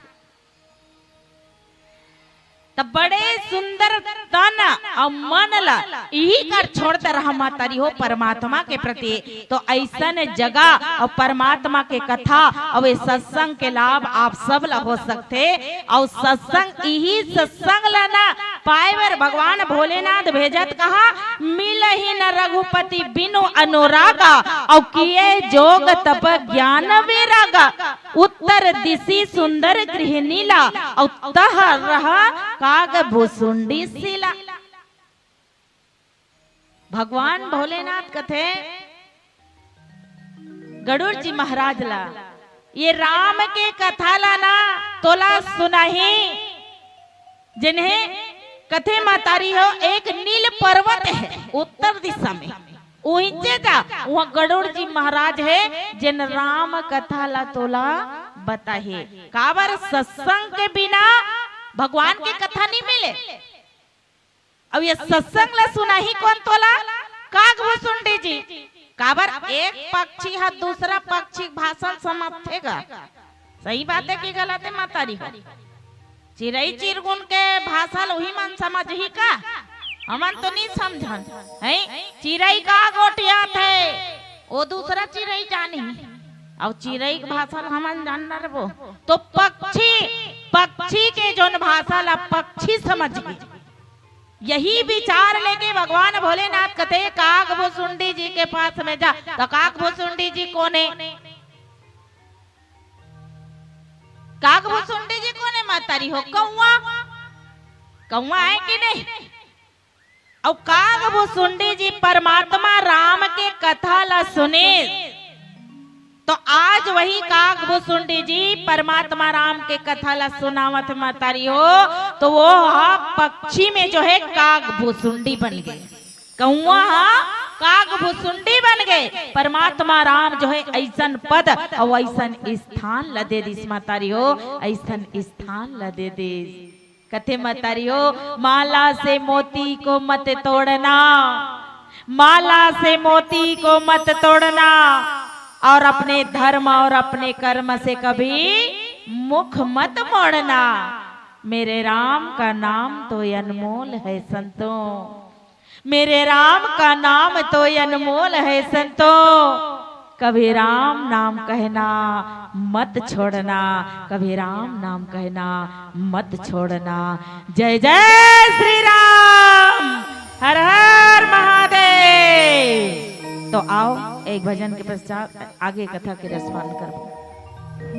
त बड़े सुंदर तन अउ मन ल इही कर छोड़ दे रहा महतारी हो परमात्मा के प्रति। तो अइसन जगह अउ परमात्मा के कथा अउ ये सत्संग के लाभ आप सब ल हो सकथे। अउ सत्संग, इही सत्संग ल ना पाए बर भगवान भोलेनाथ भेजत कहा, "मिलहि न रघुपति बिनु अनुरागा, अउ किए जोग तप ज्ञान वैरागा।" उत्तर दिसि सुंदर गृह नीला, अउ तह रहा काग भुसुंडी सीला। भगवान भोलेनाथ कथे गरुड़ जी महाराज ला, ये राम के कथा ला ना तोला सुनाही, जिन्हें कथे महतारी हो, एक नील पर्वत हे उत्तर दिशा में, उहिंचे जा, उहाँ गरुड़ जी महाराज हे, जेन राम कथा ला तोला बताहे। काबर सत्संग के बिना भगवान के कथा नइ मिले। अउ ये सत्संग ला सुनाही कोन तोला? काग भुसुंडी जी। काबर एक पक्षी ह दूसरा पक्षी के भाषा ल समझथे गा। सही बात हे कि गलत हे महतारी हो? चिरई चिरगुन के भाषा ल उही मन समझही का? हमन तो नइ समझन, हैं? चिरई का गोठियाथे, ओ दूसरा चिरई जानही, अउ चिरई के भाषा ल हमन जान डरबो। तो पक्षी, पक्षी के जोन भाषा ल पक्षी समझही, यही विचार लेके भगवान भोलेनाथ कथे, "काग भुसुंडी जी के पास में जा।" तो काग भुसुंडी जी कोन हे? काग भुसुंडी जी कोन हे महतारी हो? कौआ। कौआ हे कि नहीं? अउ काग भुसुंडी जी परमात्मा राम के कथा ला सुनिस, तो आज वही काग भुसुंडी जी परमात्मा राम के कथा ला सुनावत हे महतारी हो, तो वो हा पक्षी में जो हे काग भुसुंडी बन गे, कौआ हा काग भुसुंडी बन गे। परमात्मा राम जो हे अइसन पद अउ अइसन स्थान ला दे दिस महतारी हो, अइसन स्थान ला दे दिस। कथे महतारी हो, माला से मोती को मत तोड़ना, माला से मोती को मत तोड़ना, और अपने धर्म और अपने कर्म से कभी मुख मत मोड़ना। मेरे राम का नाम तो अनमोल है संतों, मेरे राम का नाम तो अनमोल है संतों। कभी राम नाम कहना मत छोड़ना, कभी राम नाम कहना मत छोड़ना। जय जय श्री राम, हर हर महादेव। तो आओ, एक भजन के पश्चात आगे कथा के रसपान करबो।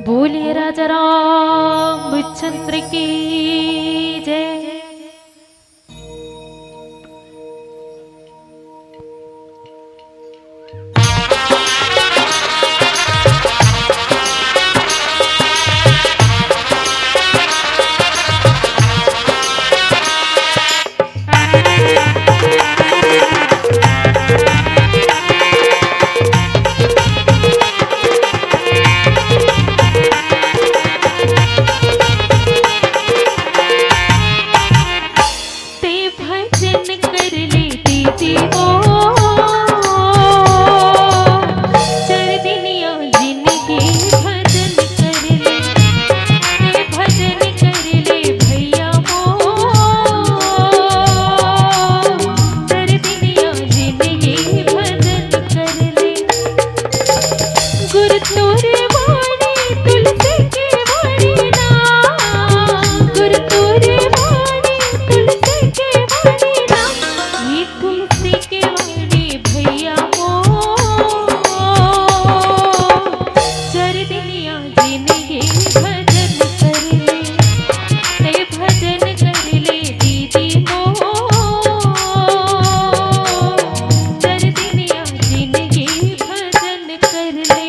बोलिए राजा रामचंद्र की जय। ते भजन कर ले दीदी मोर, चर दिनिया जिनगी भजन कर ले। ते भजन कर ले भैया मोर, चर दिनिया जिनगी भजन कर ले। गुरु तोरे वाणी तुलसी के वाणी ना, गुरु तोरे वाणी तुलसी के वाणी ना, ये तुलसी के वाणी भैया मोर, चर दिनिया जिनगी भजन कर ले। ते भजन कर ले दीदी मोर, चर दिनिया जिनगी भजन कर ले।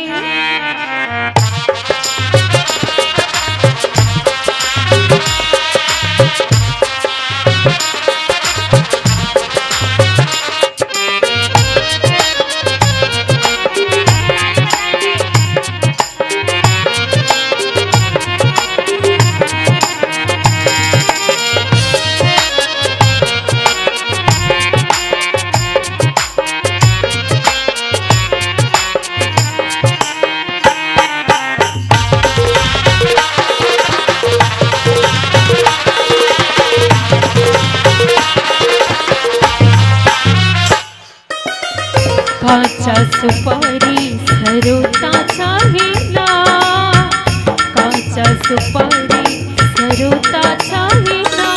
काचा सुपारी सरोता चाहे ना, काचा सुपारी सरोता चाहे ना,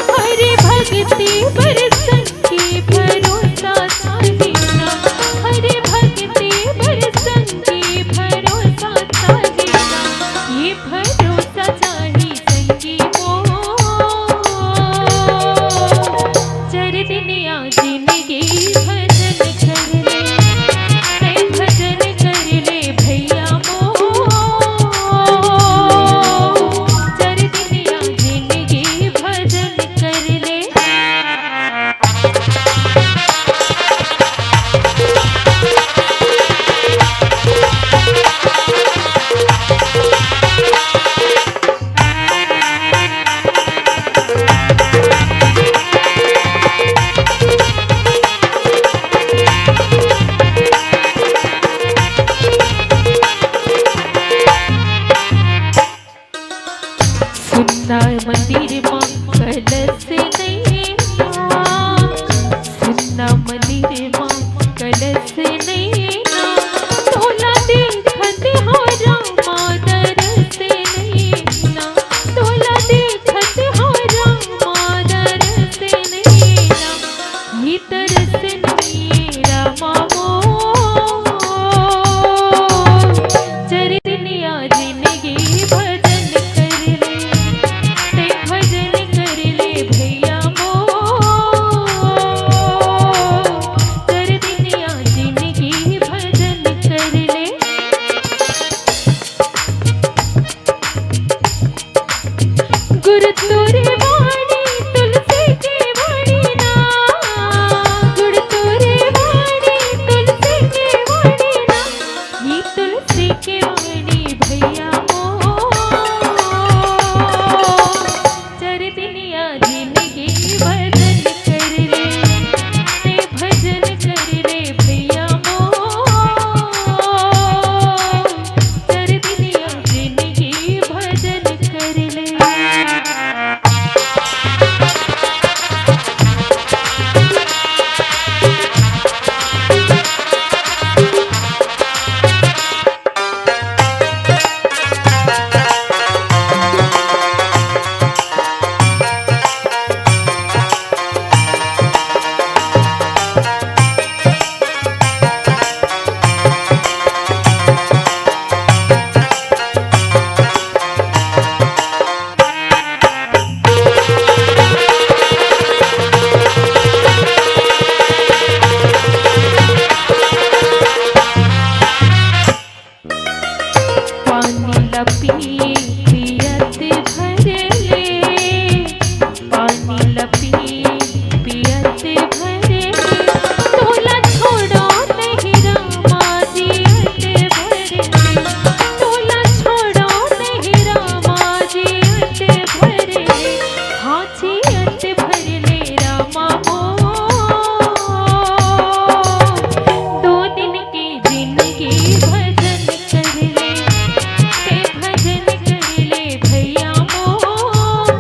हरि भक्ति बर संगी भरोसा चाहे ना, हरि भक्ति बर संगी भरोसा चाहे ना, ये भरोसा चाहे संगी मोर। चर दिनिया जिनगी भजन कर ले, ते भजन कर ले भैया मोर। चर दिनिया जिनगी भजन कर ले। सुन्ना मंदिर मा कलश नैना, सुन्ना मंदिर मा कलश नैना, तोला देखत हारा मादर से नैना, तोला देखत हारा मादर से नैना, ये तरस नैना मामो। चर दिनिया जिनगी भजन कर ले, ते भजन कर ले भैया मोर। चर दिनिया जिनगी भजन कर ले। गुरु तोरे वाणी तुलसी के वाणी ना, गुरु तोरे वाणी तुलसी के वाणी ना, ये तुलसी के वाणी भैया मोर। चर दिनिया पानी ल पी पियत भर ले, पानी ल पी पियत भर ले, तोला छोड़ो नहीं रामा जियत भर ले, तोला छोड़ो नहीं रामा जियत भर ले, हाँ जियत भर ले रामा मोर। दो दिन के जिनगी भजन कर ले, ते भजन कर ले भैया मोर,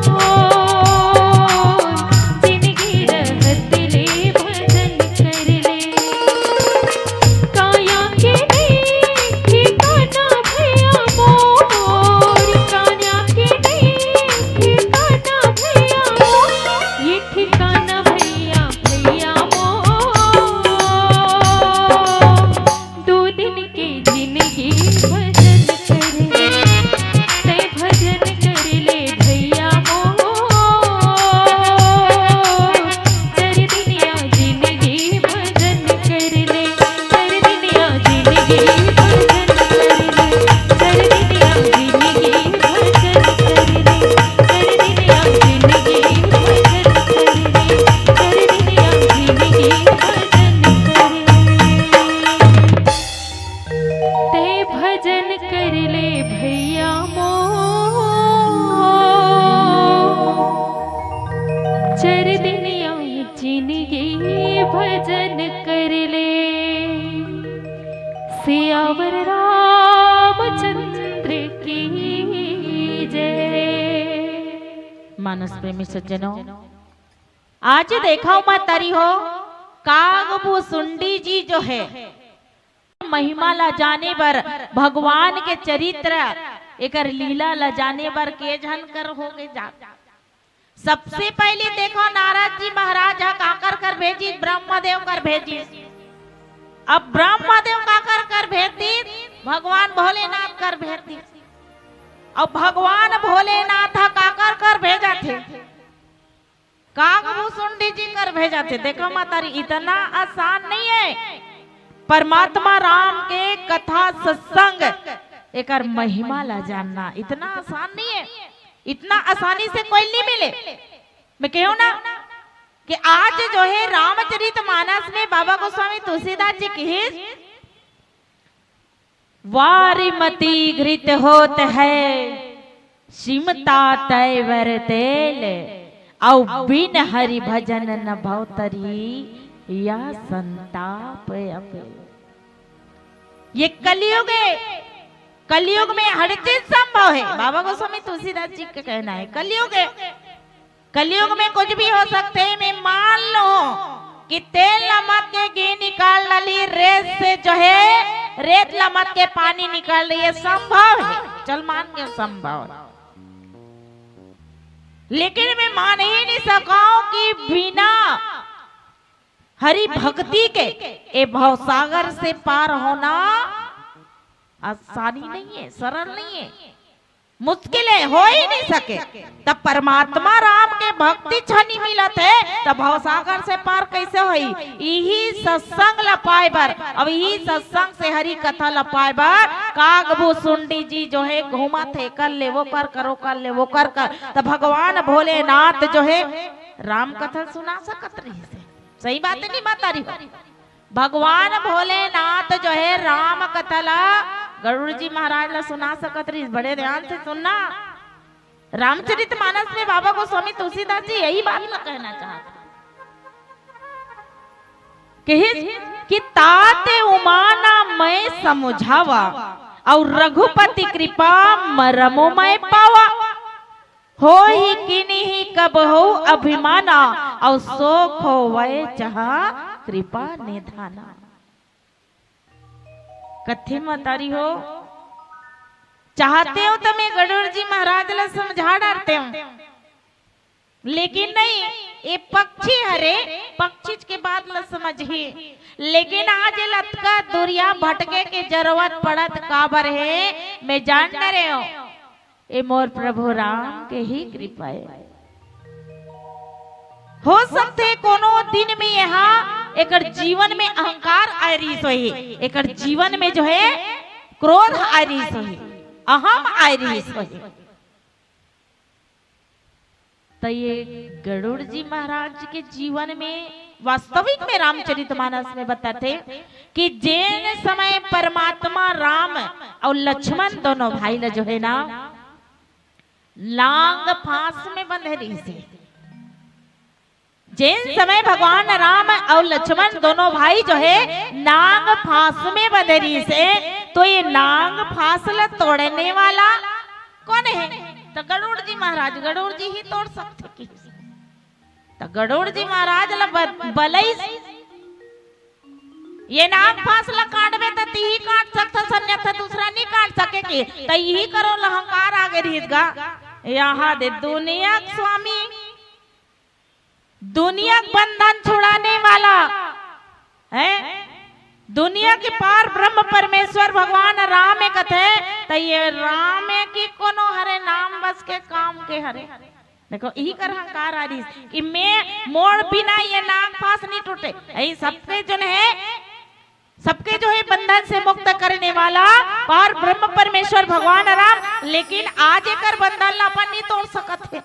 जिनगी रहत ले भजन कर ले। काया के नहीं ठिकाना भैया मोर, काया के नहीं ठिकाना भैया मोर, ये ठिकाना भैया, भैया मोर। दो दिन के जिनगी भजन कर ले, तै भजन कर ले भैया मोर। चार दिनिया जिनगी भजन कर ले, चार दिनिया जिनगी भजन कर ले, चार दिनिया जिनगी भजन कर ले, चार दिनिया जिनगी भजन कर ले, चार दिनिया जिनगी भजन कर ले। ते भजन कर ले भैया मोर, चार दिनिया जिनगी भजन कर ले। सियावर रामचंद्र की जय। मानस प्रेमी सज्जनों, आज देखव महतारी हो, काग भुसुंडी जी जो है, महिमा ला जाने बर, भगवान के चरित्र, एकर लीला ला जाने बर के झन कर हो गे जा। सबसे पहले देखव, नारद जी महाराज ह काकर कर भेजिस? ब्रह्मदेव कर भेजिस। अब ब्रह्मदेव काकर कर भेज दिस? भगवान भोलेनाथ कर भेज दिस। अब भगवान भोलेनाथ ह काकर कर भेजथे? काग भुसुंडी जी कर भेजथे। देखव महतारी, इतना आसान नहीं है परमात्मा राम के कथा सत्संग, एकर महिमा ला जानना इतना आसान नहीं है, इतना आसानी से कोई नहीं मिले। मैं कहूँ ना कि आज जो है रामचरित मानस में बाबा गोस्वामी तुलसीदास जी किहिस, वारिमति घृत होत है, सिमता तै वर तेल, अउ बिन हरि भजन न भव तरी, या संताप अपेल। ये कलयुग है, कलयुग में हर चीज संभव है। बाबा गोस्वामी तुलसीदास जी का कहना है, कलयुग है, कलयुग में कुछ भी हो सकते हैं। मैं मान लो कि तेल नमक के घी निकाल डाली, रेत से जो है, रेत नमक के पानी निकाल रही है, संभव है। चल, मान के संभव है, लेकिन मैं मान ही नहीं सकाऊं कि बिना हरि भक्ति के ए भवसागर से पार होना आसानी नहीं है, सरल नहीं है, मुश्किल है, हो ही नहीं सके। तब परमात्मा राम के भक्ति छनी मिलत है, तब भवसागर से पार कैसे होई? इही सत्संग ला पाए बर, अब इही सत्संग से हरि कथा ला पाए बर काग भुसुंडी जी जो है घूमत है, कर ले वो कर, करो कर ले वो कर कर, तब भगवान भोलेनाथ जो है राम कथा सुना सकत रहिस हे। सही बात नहीं महतारी हो? भगवान भोलेनाथ जो है राम कथा ला गरुड़ जी महाराज ला सुना सकत रहिस। बड़े ध्यान से सुनना, रामचरित मानस में बाबा गोस्वामी तुलसीदास जी यही बात ला कहना चाहत हे। कहिस कि तात उमाना मैं समुझावा, अउ रघुपति कृपा मरमो मैं पावा। होही किन्ही कबहु अभिमाना, अउ सो खोवय जहाँ कृपा निधाना। कथे महतारी हो, चाहते हो तो मैं गरुड़ जी महाराज ला समझा डारते हो, लेकिन नहीं, ये पक्षी हरे, पक्षी के बात ला समझही। लेकिन आज ये लतका दुरिया भटके के जरूरत पड़त काबर हे, मैं जान डरे हो। ए मोर प्रभु राम के ही कृपा हे। हो सकथे कोनो दिन में यहाँ एकर जीवन में अहंकार आय रहिस होही, एकर जीवन में जो है क्रोध आय रहिस होही। अहम आय रिहिस होही। त ये गरुड़ जी महाराज के जीवन में, वास्तविक में रामचरितमानस में बताथे कि जेन समय परमात्मा राम अउ लक्ष्मण दोनों भाई ल जो हे ना, लांग फांस में बंधे रिहिस हे। जेन समय भगवान राम अउ लक्ष्मण दोनों भाई जो हे नांग फांस में बंधे रिहिस हे, तो ये नांग फांस ल तोड़ने वाला कोन हे? त गरुड़ जी महाराज, गरुड़ जी ही तोड़ सकथे कि। त गरुड़ जी महाराज ल ब-, बलइस, ये नांग फांस ल काटबे त तिही काट सकथस, अन्यथा दूसरा नइ काट सके कि। त इही करो ल अहंकार आगे रिहिस गा। यहाँ दे दुनिया के स्वामी, दुनिया के बंधन छुड़ाने वाला, हैं? दुनिया के पार ब्रह्म परमेश्वर भगवान राम हे कथे, त ये राम हे कि कोनो हरे नाम बस के काम के हरे। देखो, इही कर अहंकार आ रिहिस कि मैं, मोर बिना ये नांग फांस नइ टूटे। यही सबके जोन हे, सबके जो हे बंधन से मुक्त करने वाला पार ब्रह्म परमेश्वर भगवान राम, लेकिन आज एकर बंधन ला अपन नइ तोड़ सकत हे,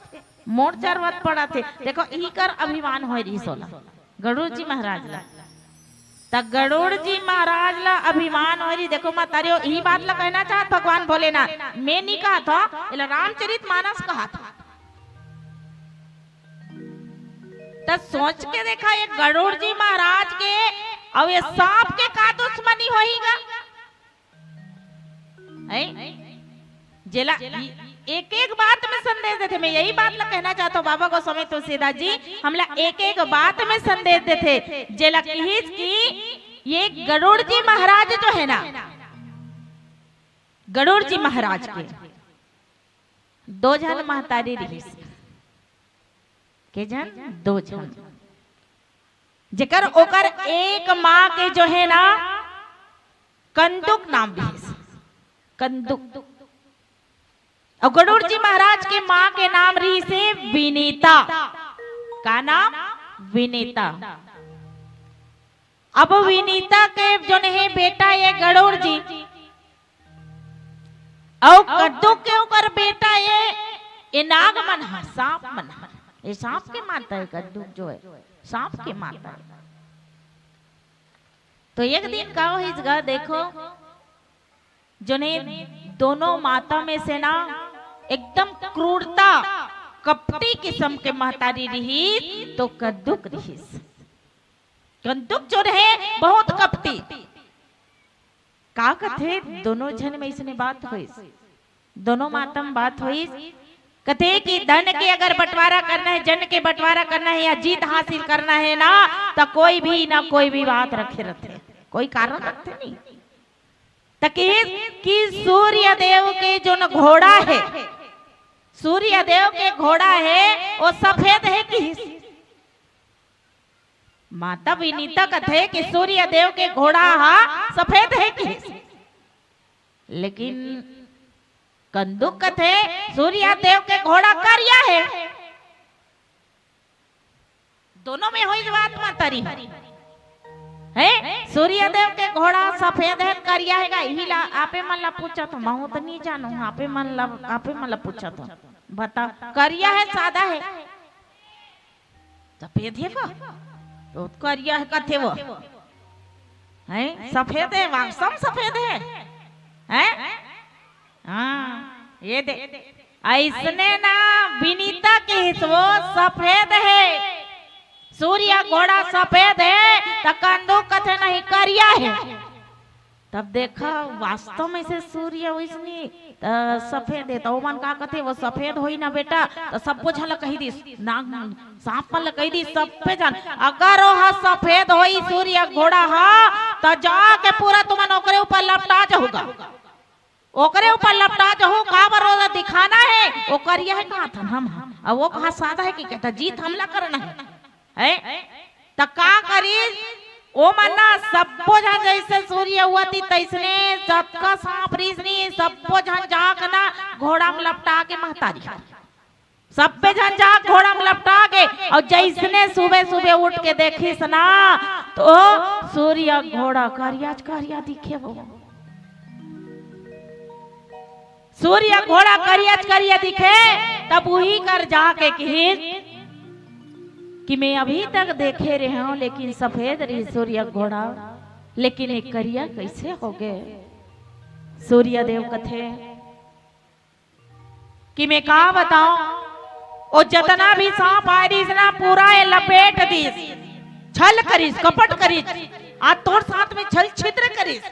मोर जरूरत पड़त हे। देखो, इही कर अभिमान होय रिहिस ओला, गरुड़ जी महाराज ला। त गरुड़ जी महाराज ला अभिमान होय रिहिस। देखो महतारी हो, इही बात ला कहना चाहत भगवान भोलेनाथ, मैं नइ कहत हों, एला रामचरित मानस कहत हों। त सोच के देखा, ये गरुड़ जी महाराज के अउ ये सांप के का दुश्मनी होही गा? हैं? जेला एक एक बात में संदेश देथे। मैं यही बात ला कहना चाहत हों, बाबा गोस्वामी तुलसीदास जी हमला एक एक बात में संदेश देथे। जेला किहिस कि ये गरुड़ जी महाराज जो हे ना, गरुड़ जी महाराज के दो झन महतारी रिहिस। के झन? दो झन। जेकर ओकर एक माँ के जो हे ना, कंदुक नाम रिहिस, कंदुक। अउ गरुड़ जी महाराज के माँ के नाम रिहिस हे विनीता। का नाम? विनीता। अब विनीता के जोन हे बेटा ये गरुड़ जी, अउ कद्दू के ओकर बेटा ये, ये नाग मन ह, सांप मन ह, ये सांप के माता हे कद्दू जो हे, सांप के माता हे। तो एक दिन का होइस गा, देखो, जोने दोनों माता में से ना एकदम क्रूरता, कपटी किस्म के महतारी रिहिस, तो कद्दूक रिहिस। कद्दूक जो रहे बहुत कपटी। का कथे, दोनों झन में इसने बात होइस, दोनों माता में बात होइस। कथे कि धन के अगर बंटवारा करना हे, जन के बंटवारा करना हे या जीत हासिल करना हे ना, त कोई भी ना कोई भी बात रखे रथे, कोई कारण रखे नहीं। त किहिस कि सूर्य देव के जोन घोड़ा हे, सूर्य देव के घोड़ा हे, वो सफेद हे किहिस। माता विनीता कथे कि सूर्य देव के घोड़ा हा सफेद हे किहिस, लेकिन कंदुक कथे सूर्य देव के घोड़ा करिया हे। दोनों में होइस बात महतारी। हे, सूर्य देव के घोड़ा सफेद हे, करिया हे गा, इही ला आपे मन ला पूछत हों, महूँ तो नइ जानों, आपे मन ला, आपे मन ला पूछत हों। बता, करिया हे, सादा हे? सफेद हे वो, तो करिया हे कथे वो। हैं? सफेद हे, वास्तव में सफेद हे। हैं? हाँ, ये दे। अइसने ना विनीता किहिस वो सफेद हे, सूर्य घोड़ा सफेद हे, त कंदुक कथे नहीं करिया हे। तब देखा, वास्तव में से सूर्य वइसने, त सफेद हे, त ओमन का कथे, वो सफेद होही ना बेटा, त सब्बो झन ला कहि दिस, नाग, सांप मन ला कहि दिस, सब्बे झन, अगर ओह सफेद होही सूर्य घोड़ा हा, त जाके पूरा तुमन ओकरे ऊपर लपटा जाहू गा। ओकरे ऊपर लपटा जाहू, काबर ओला दिखाना हे, ओ करिया हे कहाथन हम, अउ वो कहा सादा हे कि कहत हे जीत हमला करना हे, हैं? त का करिस, ओमन ना सब्बो झन जइसे सूर्य उगथे तइसने जतका सांप रिहिस नी, सब्बो झन जाके ना घोड़ा म लपटा के महतारी। सब्बे झन जाके घोड़ा म लपटा के, अउ जइसने सुबह सुबह उठ के देखिस ना, तो सूर्य घोड़ा करिया च करिया दिखे वो। सूर्य घोड़ा करियच करिया दिखे, तब उही कर जाके किहिस कि मैं अभी तक देखे रहे हूं, लेकिन सफेद रही सूर्य घोड़ा, लेकिन एक करिया कैसे हो गए? सूर्य देव कथे कि मैं का बताऊं, वो जतना भी सांप आए रहिस ना, पूरा ये लपेट दिस, छल करिस, कपट करिस, आज तोर साथ में छल छिद्र करिस।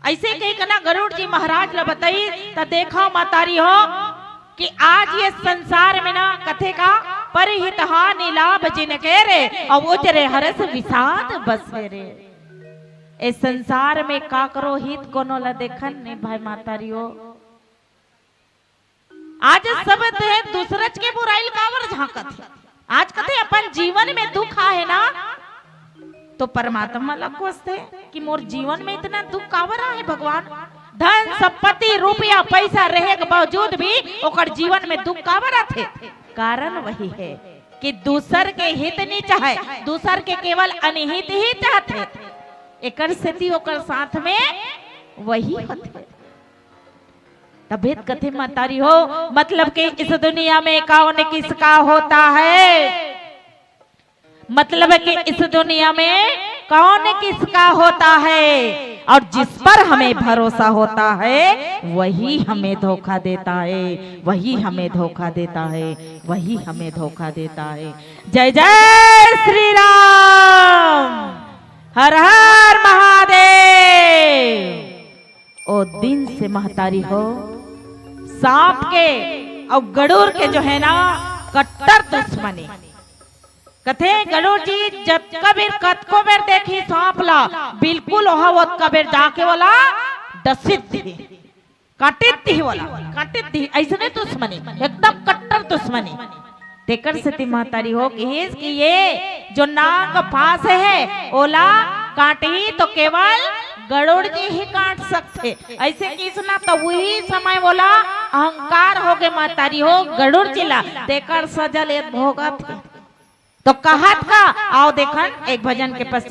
ऐसे कही कना गरुड़ जी महाराज ल बताइस, त देखा मातारी हो कि आज ये संसार में ना कथे का, परहित हानि लाभ जिनके रे, अउ उजरे हरस विषाद बसे रे। ए संसार में काकरो हित कोनो ल देखन ने भाई मातारी हो। आज सब ते दूसरच के बुराई ल काबर झांकत हे? आज कथे अपन जीवन में दुख आहे ना, तो परमात्मा ला कोसथे कि मोर जीवन में इतना दुख काबर आहे भगवान? धन, संपत्ति, रुपया, पैसा रहे के बावजूद भी ओकर जीवन में दुख काबर आथे? कारण वही है कि दूसर के हित नहीं चाहे, दूसर के केवल अनहित ही चाहथे। एकर सेती ओकर साथ में वही होथे। तभे त कथे मातारी हो, मतलब कि इस दुनिया में कौन किसका होता है, मतलब कि इस दुनिया में कौन किसका होता है, और जिस पर हमें भरोसा होता है, वही हमें धोखा देता है, वही हमें धोखा देता है, वही हमें धोखा देता है। जय जय श्री राम, हर हर महादेव। ओ दिन से महतारी हो, सांप के अउ गड़ूर के जो है ना, कट्टर दुश्मनी। कथे गड़ूर जी जतका बेर कतको बेर देखी सांप ला, बिल्कुल ओहा ओतका बेर जाके ओला डसित दिही, काटित दिही ओला, काटित दिही। ऐसने दुश्मनी, एकदम कट्टर दुश्मनी। तेकर सेती महतारी हो कहिस कि ये जो नाग फांस हे, ओला काटही तो केवल गड़ूर जी ही काट सकथे। ऐसे किहिस ना, तो उही समय ओला अहंकार होगे महतारी हो गड़ूर जी ला, तेकर सजा ले भोगत हे। तो कहत का, आओ देखन एक भजन के पश्चात